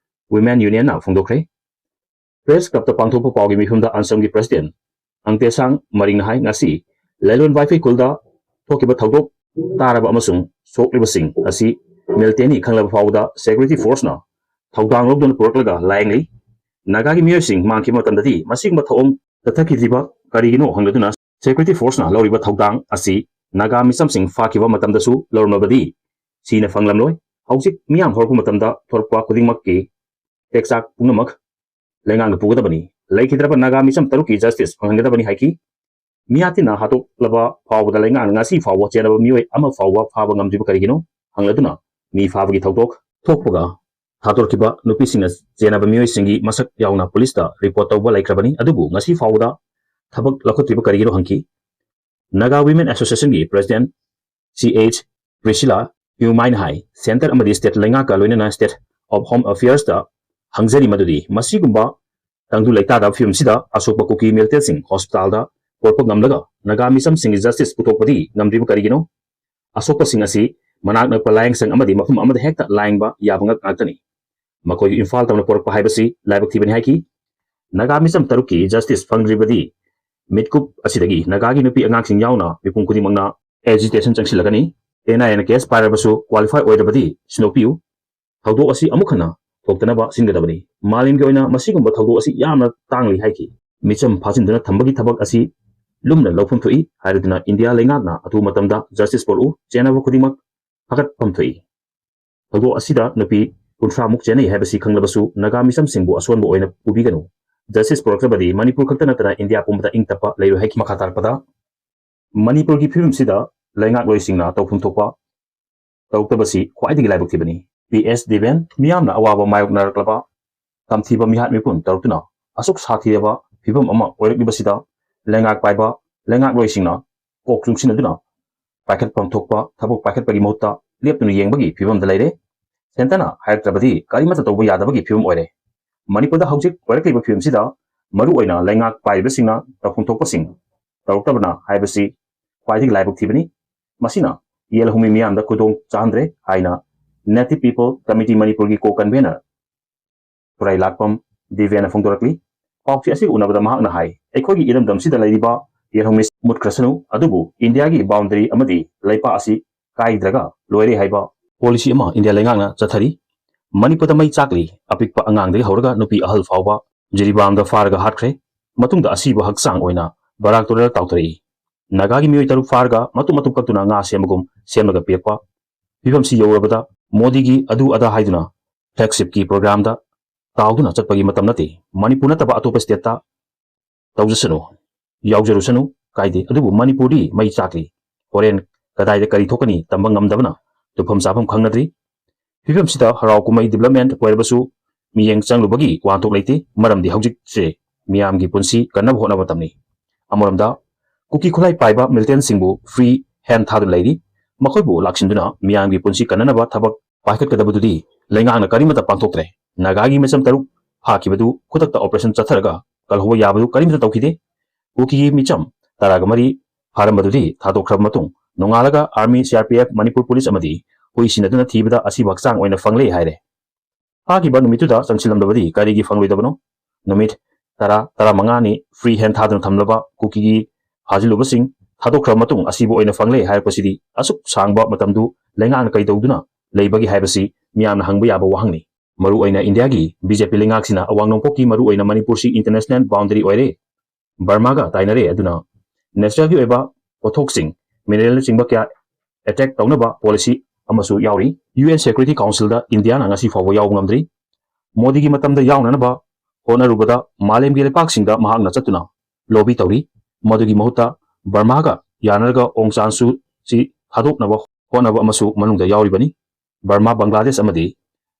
Women Unionꯅ ꯐꯣꯡꯗꯣꯛꯈ꯭ꯔꯦ꯫ Press Clubꯇ ꯄꯥꯡꯊꯣꯛꯄ ꯄꯥꯎꯒꯤ ꯃꯤꯐꯝꯗ ꯑꯟꯁꯝꯒꯤ President ꯑꯪꯇꯦꯁꯥꯡ ꯃꯔꯤꯡꯅ ꯍꯥꯏ, ꯉꯁꯤ ꯂꯩꯂꯣꯟ ꯋꯥꯏꯐꯩ ꯈꯨꯜꯗ ꯊꯣꯛꯈꯤꯕ ꯊꯧꯗꯣꯛ ꯇꯥꯔꯕ ꯑꯃꯁꯨꯡ ꯁꯣꯛꯂꯤꯕꯁꯤꯡ ꯑꯁꯤ militantꯅꯤ ꯈꯪꯂꯕ ꯐꯥꯎꯕꯗ security forceꯅ ꯊꯧꯗꯥꯡ ꯂꯧꯗꯨꯅ ꯄꯨꯔꯛꯂꯒ ꯂꯥꯌꯦꯡꯂꯤ꯫ ꯅꯥꯒꯥꯒꯤ ꯃꯤꯑꯣꯏꯁꯤꯡ ꯃꯥꯡꯈꯤꯕ ꯃꯇꯝꯗꯗꯤ ꯃꯁꯤꯒꯨꯝꯕ ꯊꯧꯑꯣꯡ ꯆꯠꯊꯈꯤꯗ꯭ꯔꯤꯕ ꯀꯔꯤꯒꯤꯅꯣ ꯍꯪꯂꯗꯨꯅ security forceꯅ ꯂꯧꯔꯤꯕ ꯊꯧꯗꯥꯡ ꯑꯁꯤ ꯅꯥꯒꯥ ꯃꯤꯆꯝꯁꯤꯡ ꯐꯥꯈꯤꯕ ꯃꯇꯝꯗꯁꯨ ꯂꯧꯔꯝꯂꯕꯗꯤ ꯁꯤꯅ ꯐꯪꯂꯝꯂꯣꯏ꯫ ꯍꯧꯖꯤꯛ ꯃꯤꯌꯥꯝ ꯍꯧꯔꯛꯄ ꯃꯇꯝꯗ ꯊꯣꯔꯛꯄ ꯈꯨꯗꯤꯡꯃꯛꯀꯤ ꯇꯦꯛꯆꯥꯛ ꯄꯨꯝꯅꯃꯛ ꯂꯩꯉꯥꯛꯅ ꯄꯨꯒꯗꯕꯅꯤ꯫ ꯂꯩꯈꯤꯗ꯭ꯔꯕ ꯅꯥꯒꯥ ꯃꯤꯆꯝ ꯇꯔꯨꯛꯀꯤ justice ꯐꯪꯍꯟꯒꯗꯕꯅꯤ ꯍꯥꯏꯈꯤ꯫ ꯃꯤꯍꯥꯠ ꯊꯤꯅ ꯍꯥꯠꯇꯣꯛꯂꯕ ꯐꯥꯎꯕꯗ ꯂꯩꯉꯥꯛꯅ ꯉꯁꯤ ꯐꯥꯎꯕ ꯆꯦꯟꯅꯕ ꯃꯤꯑꯣꯏ ꯑꯃ ꯐꯥꯎꯕ ꯐꯥꯕ ꯉꯝꯗ꯭ꯔꯤꯕ ꯀꯔꯤꯒꯤꯅꯣ ꯍꯪꯂꯗꯨꯅ ꯃꯤ ꯐꯥꯕꯒꯤ ꯊꯧꯗꯣꯛ ꯊꯣꯛꯄꯒ ꯊꯥꯗꯣꯔꯛꯈꯤꯕ ꯅꯨꯄꯤꯁꯤꯡꯅ ꯆꯦꯟꯅꯕ ꯃꯤꯑꯣꯏꯁꯤꯡꯒꯤ ꯃꯁꯛ ꯌꯥꯎꯅ ꯄꯨꯂꯤꯁꯇ report ꯇꯧꯕ ꯂꯩꯈ꯭ꯔꯕꯅꯤ, ꯑꯗꯨꯕꯨ ꯉꯁꯤ ꯐꯥꯎꯕꯗ ꯊꯕꯛ ꯂꯧꯈꯠꯇ꯭ꯔꯤꯕ ꯀꯔꯤꯒꯤꯅꯣ ꯍꯪꯈꯤ꯫ Naga Women Associationꯒꯤ President C H Priscilla Hume ꯍꯥꯏꯅ ꯍꯥꯏ, centre ꯑꯃꯗꯤ state ꯂꯩꯉꯥꯛꯀ ꯂꯣꯏꯅꯅ State of Home Affairsꯇ ꯍꯪꯖꯔꯤ ꯃꯗꯨꯗꯤ ꯃꯁꯤꯒꯨꯝꯕ ꯇꯪꯗꯨ ꯂꯩꯇꯥꯗꯕ ꯐꯤꯕꯝꯁꯤꯗ ꯑꯁꯣꯛꯄ ꯀꯨꯀꯤ militantsꯤꯡ hospitalꯗ ꯄꯨꯔꯛꯄ ꯉꯝꯂꯒ ꯅꯥꯒꯥ ꯃꯤꯆꯝꯁꯤꯡꯒꯤ justice ꯄꯨꯊꯣꯛꯄꯗꯤ ꯉꯝꯗ꯭ꯔꯤꯕ ꯀꯔꯤꯒꯤꯅꯣ? ꯑꯁꯣꯛꯄꯁꯤꯡ ꯑꯁꯤ ꯃꯅꯥꯛ ꯅꯛꯄ ꯂꯥꯌꯦꯡꯁꯪ ꯑꯃꯗꯤ ꯃꯐꯝ ꯑꯃꯗ ꯍꯦꯛꯇ ꯂꯥꯌꯦꯡꯕ ꯌꯥꯕ ꯉꯥꯛ ꯉꯥꯛꯇꯅꯤ꯫ ꯃꯈꯣꯏ ꯏꯝꯐꯥꯜ ꯇꯝꯅ ꯄꯨꯔꯛꯄ ꯍꯥꯏꯕꯁꯤ ꯂꯥꯏꯕꯛ ꯊꯤꯕꯅꯤ ꯍꯥꯏꯈꯤ꯫ ꯅꯥꯒꯥ ꯃꯤꯆꯝ ꯇꯔꯨꯛꯀꯤ justice ꯐꯪꯗ꯭ꯔꯤꯕꯗꯤ ꯃꯤꯠꯀꯨꯞ ꯑꯁꯤꯗꯒꯤ ꯅꯥꯒꯥꯒꯤ ꯅꯨꯄꯤ ꯑꯉꯥꯡꯁꯤꯡ ꯌꯥꯎꯅ ꯃꯤꯄꯨꯝ ꯈꯨꯗꯤꯡꯃꯛꯅ agitation ꯆꯪꯁꯤꯜꯂꯒꯅꯤ꯫ N I Aꯅ case ꯄꯥꯏꯔꯕꯁꯨ qualify ꯑꯣꯏꯗ꯭ꯔꯕꯗꯤ ꯁꯤꯟꯗꯣꯛꯄꯤꯌꯨ꯫ ꯊꯧꯗꯣꯛ ꯑꯁꯤ ꯑꯃꯨꯛ ꯍꯟꯅ ꯊꯣꯛꯇꯅꯕ ꯁꯤꯟꯒꯗꯕꯅꯤ꯫ ꯃꯥꯂꯦꯝꯒꯤ ꯑꯣꯏꯅ ꯃꯁꯤꯒꯨꯝꯕ ꯊꯧꯗꯣꯛ ꯑꯁꯤ ꯌꯥꯝꯅ ꯇꯥꯡꯂꯤ ꯍꯥꯏꯈꯤ꯫ ꯃꯤꯆꯝ ꯐꯥꯖꯤꯟꯗꯨꯅ ꯊꯝꯕꯒꯤ ꯊꯕꯛ ꯑꯁꯤ ꯂꯨꯝꯅ ꯂꯧꯐꯝ ꯊꯣꯛꯏ ꯍꯥꯏꯔꯗꯨꯅ ꯏꯟꯗꯤꯌꯥ ꯂꯩꯉꯥꯛꯅ ꯑꯊꯨꯕ ꯃꯇꯝꯗ justice ꯄꯨꯔꯛꯎ, ꯆꯦꯟꯅꯕ ꯈꯨꯗꯤꯡꯃꯛ ꯐꯒꯠꯐꯝ ꯊꯣꯛꯏ꯫ ꯊꯧꯗꯣꯛ ꯑꯁꯤꯗ ꯅꯨꯄꯤ ꯀꯨꯟꯊ꯭ꯔꯥꯃꯨꯛ ꯆꯦꯟꯅꯩ ꯍꯥꯏꯕꯁꯤ ꯈꯪꯂꯕꯁꯨ ꯅꯥꯒꯥ ꯃꯤꯆꯝꯁꯤꯡꯕꯨ ꯑꯁꯣꯟꯕ ꯑꯣꯏꯅ ꯎꯕꯤꯒꯅꯨ꯫ Justice ꯄꯨꯔꯛꯇ꯭ꯔꯕꯗꯤ ꯃꯅꯤꯄꯨꯔ ꯈꯛꯇ ꯅꯠꯇꯅ ꯏꯟꯗꯤꯌꯥ ꯄꯨꯝꯕꯗ ꯏꯪ ꯇꯞꯄ ꯂꯩꯔꯣꯏ ꯍꯥꯏꯈꯤ꯫ ꯃꯈꯥ ꯇꯥꯔꯛꯄꯗ ꯃꯅꯤꯄꯨꯔꯒꯤ ꯐꯤꯕꯝꯁꯤꯗ ꯂꯩꯉꯥꯛꯂꯣꯏꯁꯤꯡꯅ ꯇꯧꯐꯝ ꯊꯣꯛꯄ ꯇꯧꯔꯛꯇꯕꯁꯤ ꯈ꯭ꯋꯥꯏꯗꯒꯤ ꯂꯥꯏꯕꯛ ꯊꯤꯕꯅꯤ꯫ P S Deven, ꯃꯤꯌꯥꯝꯅ ꯑꯋꯥꯕ ꯃꯥꯌꯣꯛꯅꯔꯛꯂꯕ ꯇꯝꯊꯤꯕ ꯃꯤꯍꯥꯠ ꯃꯤꯄꯨꯟ ꯇꯧꯔꯛꯇꯨꯅ ꯑꯁꯨꯛ ꯁꯥꯊꯤꯔꯕ ꯐꯤꯕꯝ ꯑꯃ ꯑꯣꯏꯔꯛꯂꯤꯕꯁꯤꯗ ꯂꯩꯉꯥꯛ ꯄꯥꯏꯕ ꯂꯩꯉꯥꯛꯂꯣꯏꯁꯤꯡꯅ ꯀꯣꯛ ꯆꯨꯡꯁꯤꯟꯅꯗꯨꯅ ꯄꯥꯏꯈꯠꯐꯝ ꯊꯣꯛꯄ ꯊꯕꯛ ꯄꯥꯏꯈꯠꯄꯒꯤ ꯃꯍꯨꯠꯇ ꯂꯦꯞꯇꯨꯅ ꯌꯦꯡꯕꯒꯤ ꯐꯤꯕꯝꯗ ꯂꯩꯔꯦ꯫ ꯁꯦꯟꯇꯔꯅ ꯍꯥꯏꯔꯛꯇ꯭ꯔꯕꯗꯤ ꯀꯔꯤꯃꯠꯇ ꯇꯧꯕ ꯌꯥꯗꯕꯒꯤ ꯐꯤꯕꯝ ꯑꯣꯏꯔꯦ꯫ ꯃꯅꯤꯄꯨꯔꯗ ꯍꯧꯖꯤꯛ ꯑꯣꯏꯔꯛꯂꯤꯕ ꯐꯤꯕꯝꯁꯤꯗ ꯃꯔꯨꯑꯣꯏꯅ ꯂꯩꯉꯥꯛ ꯄꯥꯏꯔꯤꯕꯁꯤꯡꯅ ꯇꯧꯐꯝ ꯊꯣꯛꯄꯁꯤꯡ ꯇꯧꯔꯛꯇꯕꯅ ꯍꯥꯏꯕꯁꯤ ꯈ꯭ꯋꯥꯏꯗꯒꯤ ꯂꯥꯏꯕꯛ ꯊꯤꯕꯅꯤ꯫ ꯃꯁꯤꯅ ꯌꯦꯜꯍꯧꯃꯤ ꯃꯤꯌꯥꯝꯗ ꯈꯨꯗꯣꯡ ꯆꯥꯍꯟꯗ꯭ꯔꯦ ꯍꯥꯏꯅ Native People Committee ꯃꯅꯤꯄꯨꯔꯒꯤ ꯀꯣ ꯀꯟꯚꯦꯅꯔ ꯈꯨꯔꯥꯏ ꯂꯥꯛꯄꯝ ꯗꯤꯕꯦꯅ ꯐꯣꯡꯗꯣꯔꯛꯂꯤ꯫ ꯄꯥꯎꯆꯦ ꯑꯁꯤꯒ ꯎꯅꯕꯗ ꯃꯍꯥꯛꯅ ꯍꯥꯏ, ꯑꯩꯈꯣꯏꯒꯤ ꯏꯔꯝꯗꯝꯁꯤꯗ ꯂꯩꯔꯤꯕ ꯌꯦꯜꯍꯧꯃꯤ ꯃꯨꯠꯈ꯭ꯔꯁꯅꯨ, ꯑꯗꯨꯕꯨ ꯏꯟꯗꯤꯌꯥꯒꯤ ꯕꯥꯎꯟꯗꯔꯤ ꯑꯃꯗꯤ ꯂꯩꯄꯥꯛ ꯑꯁꯤ ꯀꯥꯏꯗ꯭ꯔꯒ ꯂꯣꯏꯔꯦ ꯍꯥꯏꯕ ꯄꯣꯂꯤꯁꯤ ꯑꯃ ꯏꯟꯗꯤꯌꯥ ꯂꯩꯉꯥꯛꯅ ꯆꯠꯊꯔꯤ꯫ ꯃꯅꯤꯄꯨꯔꯗ ꯃꯩ ꯆꯥꯛꯂꯤ꯫ ꯑꯄꯤꯛꯄ ꯑꯉꯥꯡꯗꯒꯤ ꯍꯧꯔꯒ ꯅꯨꯄꯤ ꯑꯍꯜ ꯐꯥꯎꯕ ꯖꯤꯔꯤꯕꯥꯝꯗ ꯐꯥꯔꯒ ꯍꯥꯠꯈ꯭ꯔꯦ꯫ ꯃꯇꯨꯡꯗ ꯑꯁꯤꯕ ꯍꯛꯆꯥꯡ ꯑꯣꯏꯅ ꯕꯔꯥꯛ ꯇꯨꯔꯦꯜ ꯇꯥꯎꯊꯔꯛꯏ꯫ ꯅꯥꯒꯥꯒꯤ ꯃꯤꯑꯣꯏ ꯇꯔꯨꯛ ꯐꯥꯔꯒ ꯃꯇꯨꯝ ꯃꯇꯨꯝ ꯀꯛꯇꯨꯅ ꯉꯥ ꯁꯦꯝꯕꯒꯨꯝ ꯁꯦꯝꯂꯒ ꯄꯤꯔꯛꯄ꯫ ꯐꯤꯕꯝꯁꯤ ꯌꯧꯔꯕꯗ ꯃꯣꯗꯤꯒꯤ ꯑꯗꯨ ꯑꯗꯥ ꯍꯥꯏꯗꯨꯅ ꯐ꯭ꯂꯦꯒꯁꯤꯞꯀꯤ ꯄ꯭ꯔꯣꯒ꯭ꯔꯥꯝꯗ ꯇꯥꯎꯗꯨꯅ ꯆꯠꯄꯒꯤ ꯃꯇꯝ ꯅꯠꯇꯦ꯫ ꯃꯅꯤꯄꯨꯔ ꯅꯠꯇꯕ ꯑꯇꯣꯞꯄ ꯁ꯭ꯇꯦꯠꯇ ꯇꯧꯖꯁꯅꯨ, ꯌꯥꯎꯖꯔꯨꯁꯅꯨ, ꯀꯥꯏꯗꯦ꯫ ꯑꯗꯨꯕꯨ ꯃꯅꯤꯄꯨꯔꯗꯤ ꯃꯩ ꯆꯥꯛꯂꯤ꯫ ꯍꯣꯔꯦꯟ ꯀꯗꯥꯏꯗ ꯀꯔꯤ ꯊꯣꯛꯀꯅꯤ ꯇꯝꯕ ꯉꯝꯗꯕꯅ ꯇꯨꯝꯐꯝ ꯆꯥꯐꯝ ꯈꯪꯅꯗ꯭ꯔꯤ꯫ ꯐꯤꯕꯝꯁꯤꯗ ꯍꯔꯥꯎ ꯀꯨꯝꯍꯩ ꯗꯤꯕ꯭ꯂꯞꯃꯦꯟꯠ ꯑꯣꯏꯔꯕꯁꯨ ꯃꯤꯠꯌꯦꯡ ꯆꯪꯂꯨꯕꯒꯤ ꯋꯥꯍꯟꯊꯣꯛ ꯂꯩꯇꯦ꯫ ꯃꯔꯝꯗꯤ ꯍꯧꯖꯤꯛꯁꯦ ꯃꯤꯌꯥꯝꯒꯤ ꯄꯨꯟꯁꯤ ꯀꯟꯅꯕ ꯍꯣꯠꯅꯕ ꯃꯇꯝꯅꯤ꯫ ꯑꯃꯔꯣꯝꯗ ꯀꯨꯀꯤ ꯈꯨꯠꯂꯥꯏ ꯄꯥꯏꯕ ꯃꯤꯂꯤꯇꯦꯟꯠꯁꯤꯡꯕꯨ ꯐ꯭ꯔꯤ ꯍꯦꯟ ꯊꯥꯗꯨꯅ ꯂꯩꯔꯤ꯫ ꯃꯈꯣꯏꯕꯨ ꯂꯥꯛꯁꯤꯟꯗꯨꯅ ꯃꯤꯌꯥꯝꯒꯤ ꯄꯨꯟꯁꯤ ꯀꯟꯅꯅꯕ ꯊꯕꯛ ꯄꯥꯏꯈꯠꯀꯗꯕꯗꯨꯗꯤ ꯂꯩꯉꯥꯛꯅ ꯀꯔꯤꯃꯠꯇ ꯄꯥꯡꯊꯣꯛꯇ꯭ꯔꯦ꯫ ꯅꯥꯒꯥꯒꯤ ꯃꯤꯆꯝ ꯇꯔꯨꯛ ꯐꯥꯈꯤꯕꯗꯨ ꯈꯨꯗꯛꯇ ꯑꯣꯄꯔꯦꯁꯟ ꯆꯠꯊꯔꯒ ꯀꯜꯍꯧꯕ ꯌꯥꯕꯗꯨ ꯀꯔꯤꯃꯠꯇ ꯇꯧꯈꯤꯗꯦ꯫ ꯀꯨꯀꯤꯒꯤ ꯃꯤꯆꯝ ꯇꯔꯥꯒ ꯃꯔꯤ ꯐꯥꯔꯝꯕꯗꯨꯗꯤ ꯊꯥꯗꯣꯛꯈ꯭ꯔꯕ ꯃꯇꯨꯡ ꯅꯣꯡꯉꯥꯜꯂꯒ army, C R P F, Manipur police ꯑꯃꯗꯤ ꯍꯨꯏ ꯁꯤꯟꯅꯗꯨꯅ ꯊꯤꯕꯗ ꯑꯁꯤꯕ ꯍꯛꯆꯥꯡ ꯑꯣꯏꯅ ꯐꯪꯂꯦ ꯍꯥꯏꯔꯦ꯫ ꯐꯥꯈꯤꯕ ꯅꯨꯃꯤꯠꯇꯨꯗ ꯆꯪꯁꯤꯜꯂꯝꯂꯕꯗꯤ ꯀꯔꯤꯒꯤ ꯐꯪꯂꯣꯏꯗꯕꯅꯣ? ꯅꯨꯃꯤꯠ ꯇꯔꯥ, ꯇꯔꯥꯃꯉꯥꯅꯤ ꯐ꯭ꯔꯤ ꯍꯦꯟ ꯊꯥꯗꯨꯅ ꯊꯝꯂꯕ ꯀꯨꯀꯤꯒꯤ ꯐꯥꯖꯤꯜꯂꯨꯕꯁꯤꯡ ꯊꯥꯗꯣꯛꯈ꯭ꯔꯕ ꯃꯇꯨꯡ ꯑꯁꯤꯕ ꯑꯣꯏꯅ ꯐꯪꯂꯦ ꯍꯥꯏꯔꯛꯄꯁꯤꯗꯤ ꯑꯁꯨꯛ ꯁꯥꯡꯕ ꯃꯇꯝꯗꯨ ꯂꯩꯉꯥꯛꯅ ꯀꯩꯗꯧꯗꯨꯅ ꯂꯩꯕꯒꯦ ꯍꯥꯏꯕꯁꯤ ꯃꯤꯌꯥꯝꯅ ꯍꯪꯕ ꯌꯥꯕ ꯋꯥꯍꯪꯅꯤ꯫ ꯃꯔꯨꯑꯣꯏꯅ ꯏꯟꯗꯤꯌꯥꯒꯤ ꯕꯤ ꯖꯦ ꯄꯤ ꯂꯩꯉꯥꯛꯁꯤꯅ ꯑꯋꯥꯡ ꯅꯣꯡꯄꯣꯛꯀꯤ ꯃꯔꯨꯑꯣꯏꯅ ꯃꯅꯤꯄꯨꯔꯁꯤ ꯏꯟꯇꯔꯅꯦꯁꯅꯦꯜ ꯕꯥꯎꯟꯗꯔꯤ ꯑꯣꯏꯔꯦ, ꯕꯔꯃꯥꯒ ꯇꯥꯏꯅꯔꯦ꯫ ꯑꯗꯨꯅ ꯅꯦꯆꯔꯦꯜꯒꯤ ꯑꯣꯏꯕ ꯄꯣꯠꯊꯣꯛꯁꯤꯡ, ꯃꯤꯅꯔꯦꯜꯅꯆꯤꯡꯕ ꯀꯌꯥ ꯑꯦꯇꯦꯛ ꯇꯧꯅꯕ ꯄꯣꯂꯤꯁꯤ ꯑꯃꯁꯨ ꯌꯥꯎꯔꯤ꯫ ꯌꯨ ꯑꯦꯟ ꯁꯦꯀ꯭ꯌꯨꯔꯤꯇꯤ ꯀꯥꯎꯟꯁꯤꯜꯗ ꯏꯟꯗꯤꯌꯥꯅ ꯉꯁꯤ ꯐꯥꯎꯕ ꯌꯥꯎꯕ ꯉꯝꯗ꯭ꯔꯤ꯫ ꯃꯣꯗꯤꯒꯤ ꯃꯇꯝꯗ ꯌꯥꯎꯅꯅꯕ ꯍꯣꯠꯅꯔꯨꯕꯗ ꯃꯥꯂꯦꯝꯒꯤ ꯂꯩꯄꯥꯛꯁꯤꯡꯗ ꯃꯍꯥꯛꯅ ꯆꯠꯇꯨꯅ ꯂꯣꯕꯤ ꯇꯧꯔꯤ꯫ ꯃꯗꯨꯒꯤ ꯃꯍꯨꯠꯇ ꯕꯔꯃꯥꯒ ꯌꯥꯅꯔꯒ ꯑꯣꯡ ꯁꯥꯟ ꯁꯨ ꯆꯤ ꯊꯥꯗꯣꯛꯅꯕ ꯍꯣꯠꯅꯕ ꯑꯃꯁꯨ ꯃꯅꯨꯡꯗ ꯌꯥꯎꯔꯤꯕꯅꯤ꯫ ꯕꯔꯃꯥ, ꯕꯪꯒ꯭ꯂꯥꯗꯦꯁ ꯑꯃꯗꯤ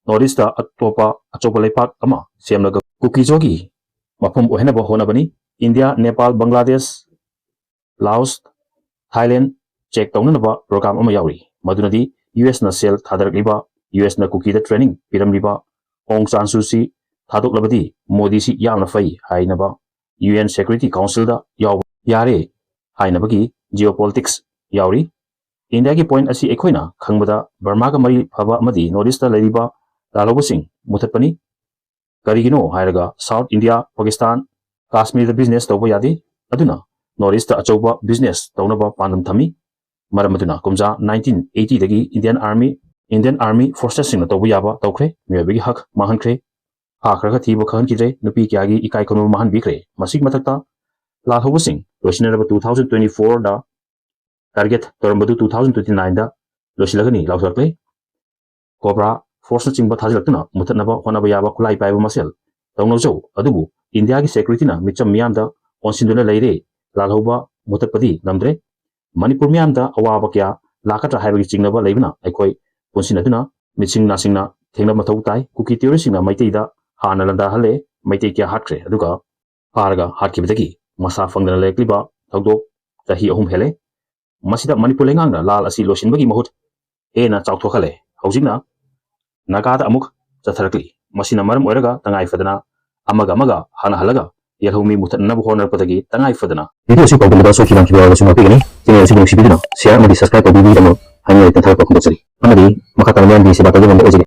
ꯅꯣꯔꯠ ꯏꯁꯇ ꯑꯇꯣꯞꯄ ꯑꯆꯧꯕ ꯂꯩꯄꯥꯛ ꯑꯃ ꯁꯦꯝꯂꯒ ꯀꯨꯀꯤꯖꯣꯒꯤ ꯃꯐꯝ ꯑꯣꯏꯍꯟꯅꯕ ꯍꯣꯠꯅꯕꯅꯤ꯫ India, Nepal, Bangladesh, Laos, Thailand check ꯇꯧꯅꯅꯕ ꯄ꯭ꯔꯣꯒ꯭ꯔꯥꯝ ꯑꯃ ꯌꯥꯎꯔꯤ, ꯃꯗꯨꯅꯗꯤ ꯌꯨ ꯑꯦꯁꯅ ꯁꯦꯜ ꯊꯥꯗꯔꯛꯂꯤꯕ, ꯌꯨ ꯑꯦꯁꯅ ꯀꯨꯀꯤꯗ ꯇ꯭ꯔꯦꯅꯤꯡ ꯄꯤꯔꯝꯂꯤꯕ ꯑꯣꯡ ꯁꯥꯟ ꯁꯨ ꯆꯤ ꯊꯥꯗꯣꯛꯂꯕꯗꯤ ꯃꯣꯗꯤꯁꯤ ꯌꯥꯝꯅ ꯐꯩ ꯍꯥꯏꯅꯕ ꯌꯨ ꯑꯦꯟ ꯁꯦꯀ꯭ꯌꯨꯔꯤꯇꯤ ꯀꯥꯎꯟꯁꯤꯜꯗ ꯌꯥꯎꯕ ꯌꯥꯔꯦ ꯍꯥꯏꯅꯕꯒꯤ ꯖꯤꯑꯣ ꯄꯣꯂꯤꯇꯤꯛꯁ ꯌꯥꯎꯔꯤ꯫ ꯏꯟꯗꯤꯌꯥꯒꯤ ꯄꯣꯏꯟꯠ ꯑꯁꯤ ꯑꯩꯈꯣꯏꯅ ꯈꯪꯕꯗ ꯕꯔꯃꯥꯒ ꯃꯔꯤ ꯐꯕ ꯑꯃꯗꯤ ꯅꯣꯔꯠ ꯏꯁꯇ ꯂꯩꯔꯤꯕ ꯂꯥꯜꯍꯧꯕꯁꯤꯡ ꯃꯨꯊꯠꯄꯅꯤ꯫ ꯀꯔꯤꯒꯤꯅꯣ ꯍꯥꯏꯔꯒ ꯁꯥꯎꯠ ꯏꯟꯗꯤꯌꯥ, ꯄꯥꯀꯤꯁꯇꯥꯟ, ꯀꯥꯁꯃꯤꯔꯗ ꯕꯤꯖꯤꯅꯦꯁ ꯇꯧꯕ ꯌꯥꯗꯦ꯫ ꯑꯗꯨꯅ ꯅꯣꯔꯠ ꯏꯁꯇ ꯑꯆꯧꯕ ꯕꯤꯖꯤꯅꯦꯁ ꯇꯧꯅꯕ ꯄꯥꯟꯗꯝ ꯊꯝꯃꯤ꯫ ꯃꯔꯝ ꯑꯗꯨꯅ ꯀꯨꯝꯖꯥ ꯅꯥꯏꯟꯇꯤꯟ ꯑꯩꯠꯇꯤꯗꯒꯤ ꯏꯟꯗꯤꯌꯟ ꯑꯥꯔꯃꯤ, ꯏꯟꯗꯤꯌꯟ ꯑꯥꯔꯃꯤ ꯐꯣꯔꯁꯦꯁꯁꯤꯡꯅ ꯇꯧꯕ ꯌꯥꯕ ꯇꯧꯈ꯭ꯔꯦ꯫ ꯃꯤꯑꯣꯏꯕꯒꯤ ꯍꯛ ꯃꯥꯡꯍꯟꯈ꯭ꯔꯦ꯫ ꯐꯥꯈ꯭ꯔꯒ ꯊꯤꯕ ꯈꯪꯍꯟꯈꯤꯗ꯭ꯔꯦ꯫ ꯅꯨꯄꯤ ꯀꯌꯥꯒꯤ ꯏꯀꯥꯏ ꯈꯨꯝꯅꯕ ꯃꯥꯡꯍꯟꯕꯤꯈ꯭ꯔꯦ꯫ ꯃꯁꯤꯒꯤ ꯃꯊꯛꯇ ꯂꯥꯜꯍꯧꯕꯁꯤꯡ ꯂꯣꯏꯁꯤꯟꯅꯔꯕ ꯇꯨ ꯊꯥꯎꯖꯟ ꯇ꯭ꯋꯦꯟꯇꯤ ꯐꯣꯔꯗ ꯇꯥꯔꯒꯦꯠ ꯇꯧꯔꯝꯕꯗꯨ ꯇꯨ ꯊꯥꯎꯖꯟ ꯇ꯭ꯋꯦꯟꯇꯤ ꯅꯥꯏꯟꯗ ꯂꯣꯏꯁꯤꯜꯂꯒꯅꯤ ꯂꯥꯎꯊꯣꯔꯛꯂꯦ꯫ ꯀꯣꯕ꯭ꯔꯥ ꯐꯣꯔꯁꯅꯆꯤꯡꯕ ꯊꯥꯖꯤꯜꯂꯛꯇꯨꯅ ꯃꯨꯊꯠꯅꯕ ꯍꯣꯠꯅꯕ ꯌꯥꯕ ꯈꯨꯠꯂꯥꯏ ꯄꯥꯏꯕ ꯃꯁꯦꯜ ꯇꯧꯅꯖꯧ꯫ ꯑꯗꯨꯕꯨ ꯏꯟꯗꯤꯌꯥꯒꯤ ꯁꯦꯀ꯭ꯌꯨꯔꯤꯇꯤꯅ ꯃꯤꯆꯝ ꯃꯤꯌꯥꯝꯗ ꯑꯣꯟꯁꯤꯟꯗꯨꯅ ꯂꯩꯔꯦ꯫ ꯂꯥꯜꯍꯧꯕ ꯃꯨꯊꯠꯄꯗꯤ ꯉꯝꯗ꯭ꯔꯦ꯫ ꯃꯅꯤꯄꯨꯔ ꯃꯤꯌꯥꯝꯗ ꯑꯋꯥꯕ ꯀꯌꯥ ꯂꯥꯛꯀꯗ꯭ꯔꯥ ꯍꯥꯏꯕꯒꯤ ꯆꯤꯡꯅꯕ ꯂꯩꯕꯅ ꯑꯩꯈꯣꯏ ꯄꯨꯟꯁꯤꯟꯅꯗꯨꯅ ꯃꯤꯠꯁꯤꯡ ꯅꯥꯁꯤꯡꯅ ꯊꯦꯡꯅꯕ ꯃꯊꯧ ꯇꯥꯏ꯫ ꯀꯨꯀꯤ ꯇꯦꯔꯣꯔꯤꯁꯁꯤꯡꯅ ꯃꯩꯇꯩꯗ ꯍꯥꯟꯅ ꯂꯥꯟꯗꯥꯍꯜꯂꯦ꯫ ꯃꯩꯇꯩ ꯀꯌꯥ ꯍꯥꯠꯈ꯭ꯔꯦ꯫ ꯑꯗꯨꯒ ꯐꯥꯔꯒ ꯍꯥꯠꯈꯤꯕꯗꯒꯤ ꯃꯁꯥ ꯐꯪꯗꯅ ꯂꯩꯔꯛꯂꯤꯕ ꯊꯧꯗꯣꯛ ꯆꯍꯤ ꯑꯍꯨꯝ ꯍꯦꯜꯂꯦ꯫ ꯃꯁꯤꯗ ꯃꯅꯤꯄꯨꯔ ꯂꯩꯉꯥꯛꯅ ꯂꯥꯜ ꯑꯁꯤ ꯂꯣꯏꯁꯤꯟꯕꯒꯤ ꯃꯍꯨꯠ ꯍꯦꯟꯅ ꯆꯥꯎꯊꯣꯛꯍꯜꯂꯦ꯫ ꯍꯧꯖꯤꯛꯅ ꯅꯥꯒꯥꯗ ꯑꯃꯨꯛ ꯆꯠꯊꯔꯛꯂꯤ꯫ ꯃꯁꯤꯅ ꯃꯔꯝ ꯑꯣꯏꯔꯒ ꯇꯉꯥꯏ ꯐꯗꯅ ꯑꯃꯒ ꯑꯃꯒ ꯍꯥꯟꯅꯍꯜꯂꯒ ꯌꯦꯜꯍꯧꯃꯤ ꯃꯨꯊꯠꯅꯅꯕ ꯍꯣꯠꯅꯔꯛꯄꯗꯒꯤ ꯇꯉꯥꯏ ꯐꯗꯅ ꯚꯤꯗꯤꯑꯣ ꯑꯁꯤ ꯄꯥꯎꯗꯝꯕꯗ ꯁꯣꯏꯈꯤꯕ ꯉꯥꯡꯈꯤꯕ ꯌꯥꯎꯔꯒꯁꯨ ꯉꯥꯛꯄꯤꯒꯅꯤ꯫ ꯆꯦꯅꯦꯜ ꯑꯁꯤꯕꯨ ꯅꯨꯡꯁꯤꯕꯤꯗꯨꯅ ꯁꯤꯌꯥꯔ ꯑꯃꯗꯤ ꯁꯕꯁꯀ꯭ꯔꯥꯏꯕ ꯇꯧꯕꯤꯕꯒꯤꯗꯃꯛ ꯍꯥꯏꯅꯤꯡꯉꯥꯏ ꯂꯩꯇꯅ ꯊꯥꯒꯠꯄ ꯐꯣꯡꯗꯣꯛꯆꯔꯤ꯫ ꯑꯃꯗꯤ ꯃꯈꯥ ꯇꯥꯅ ꯃꯤꯌꯥꯝꯒꯤ ꯁꯦꯕꯥ ꯇꯧꯕ ꯉꯝꯕ ꯑꯣꯏꯖꯒꯦ꯫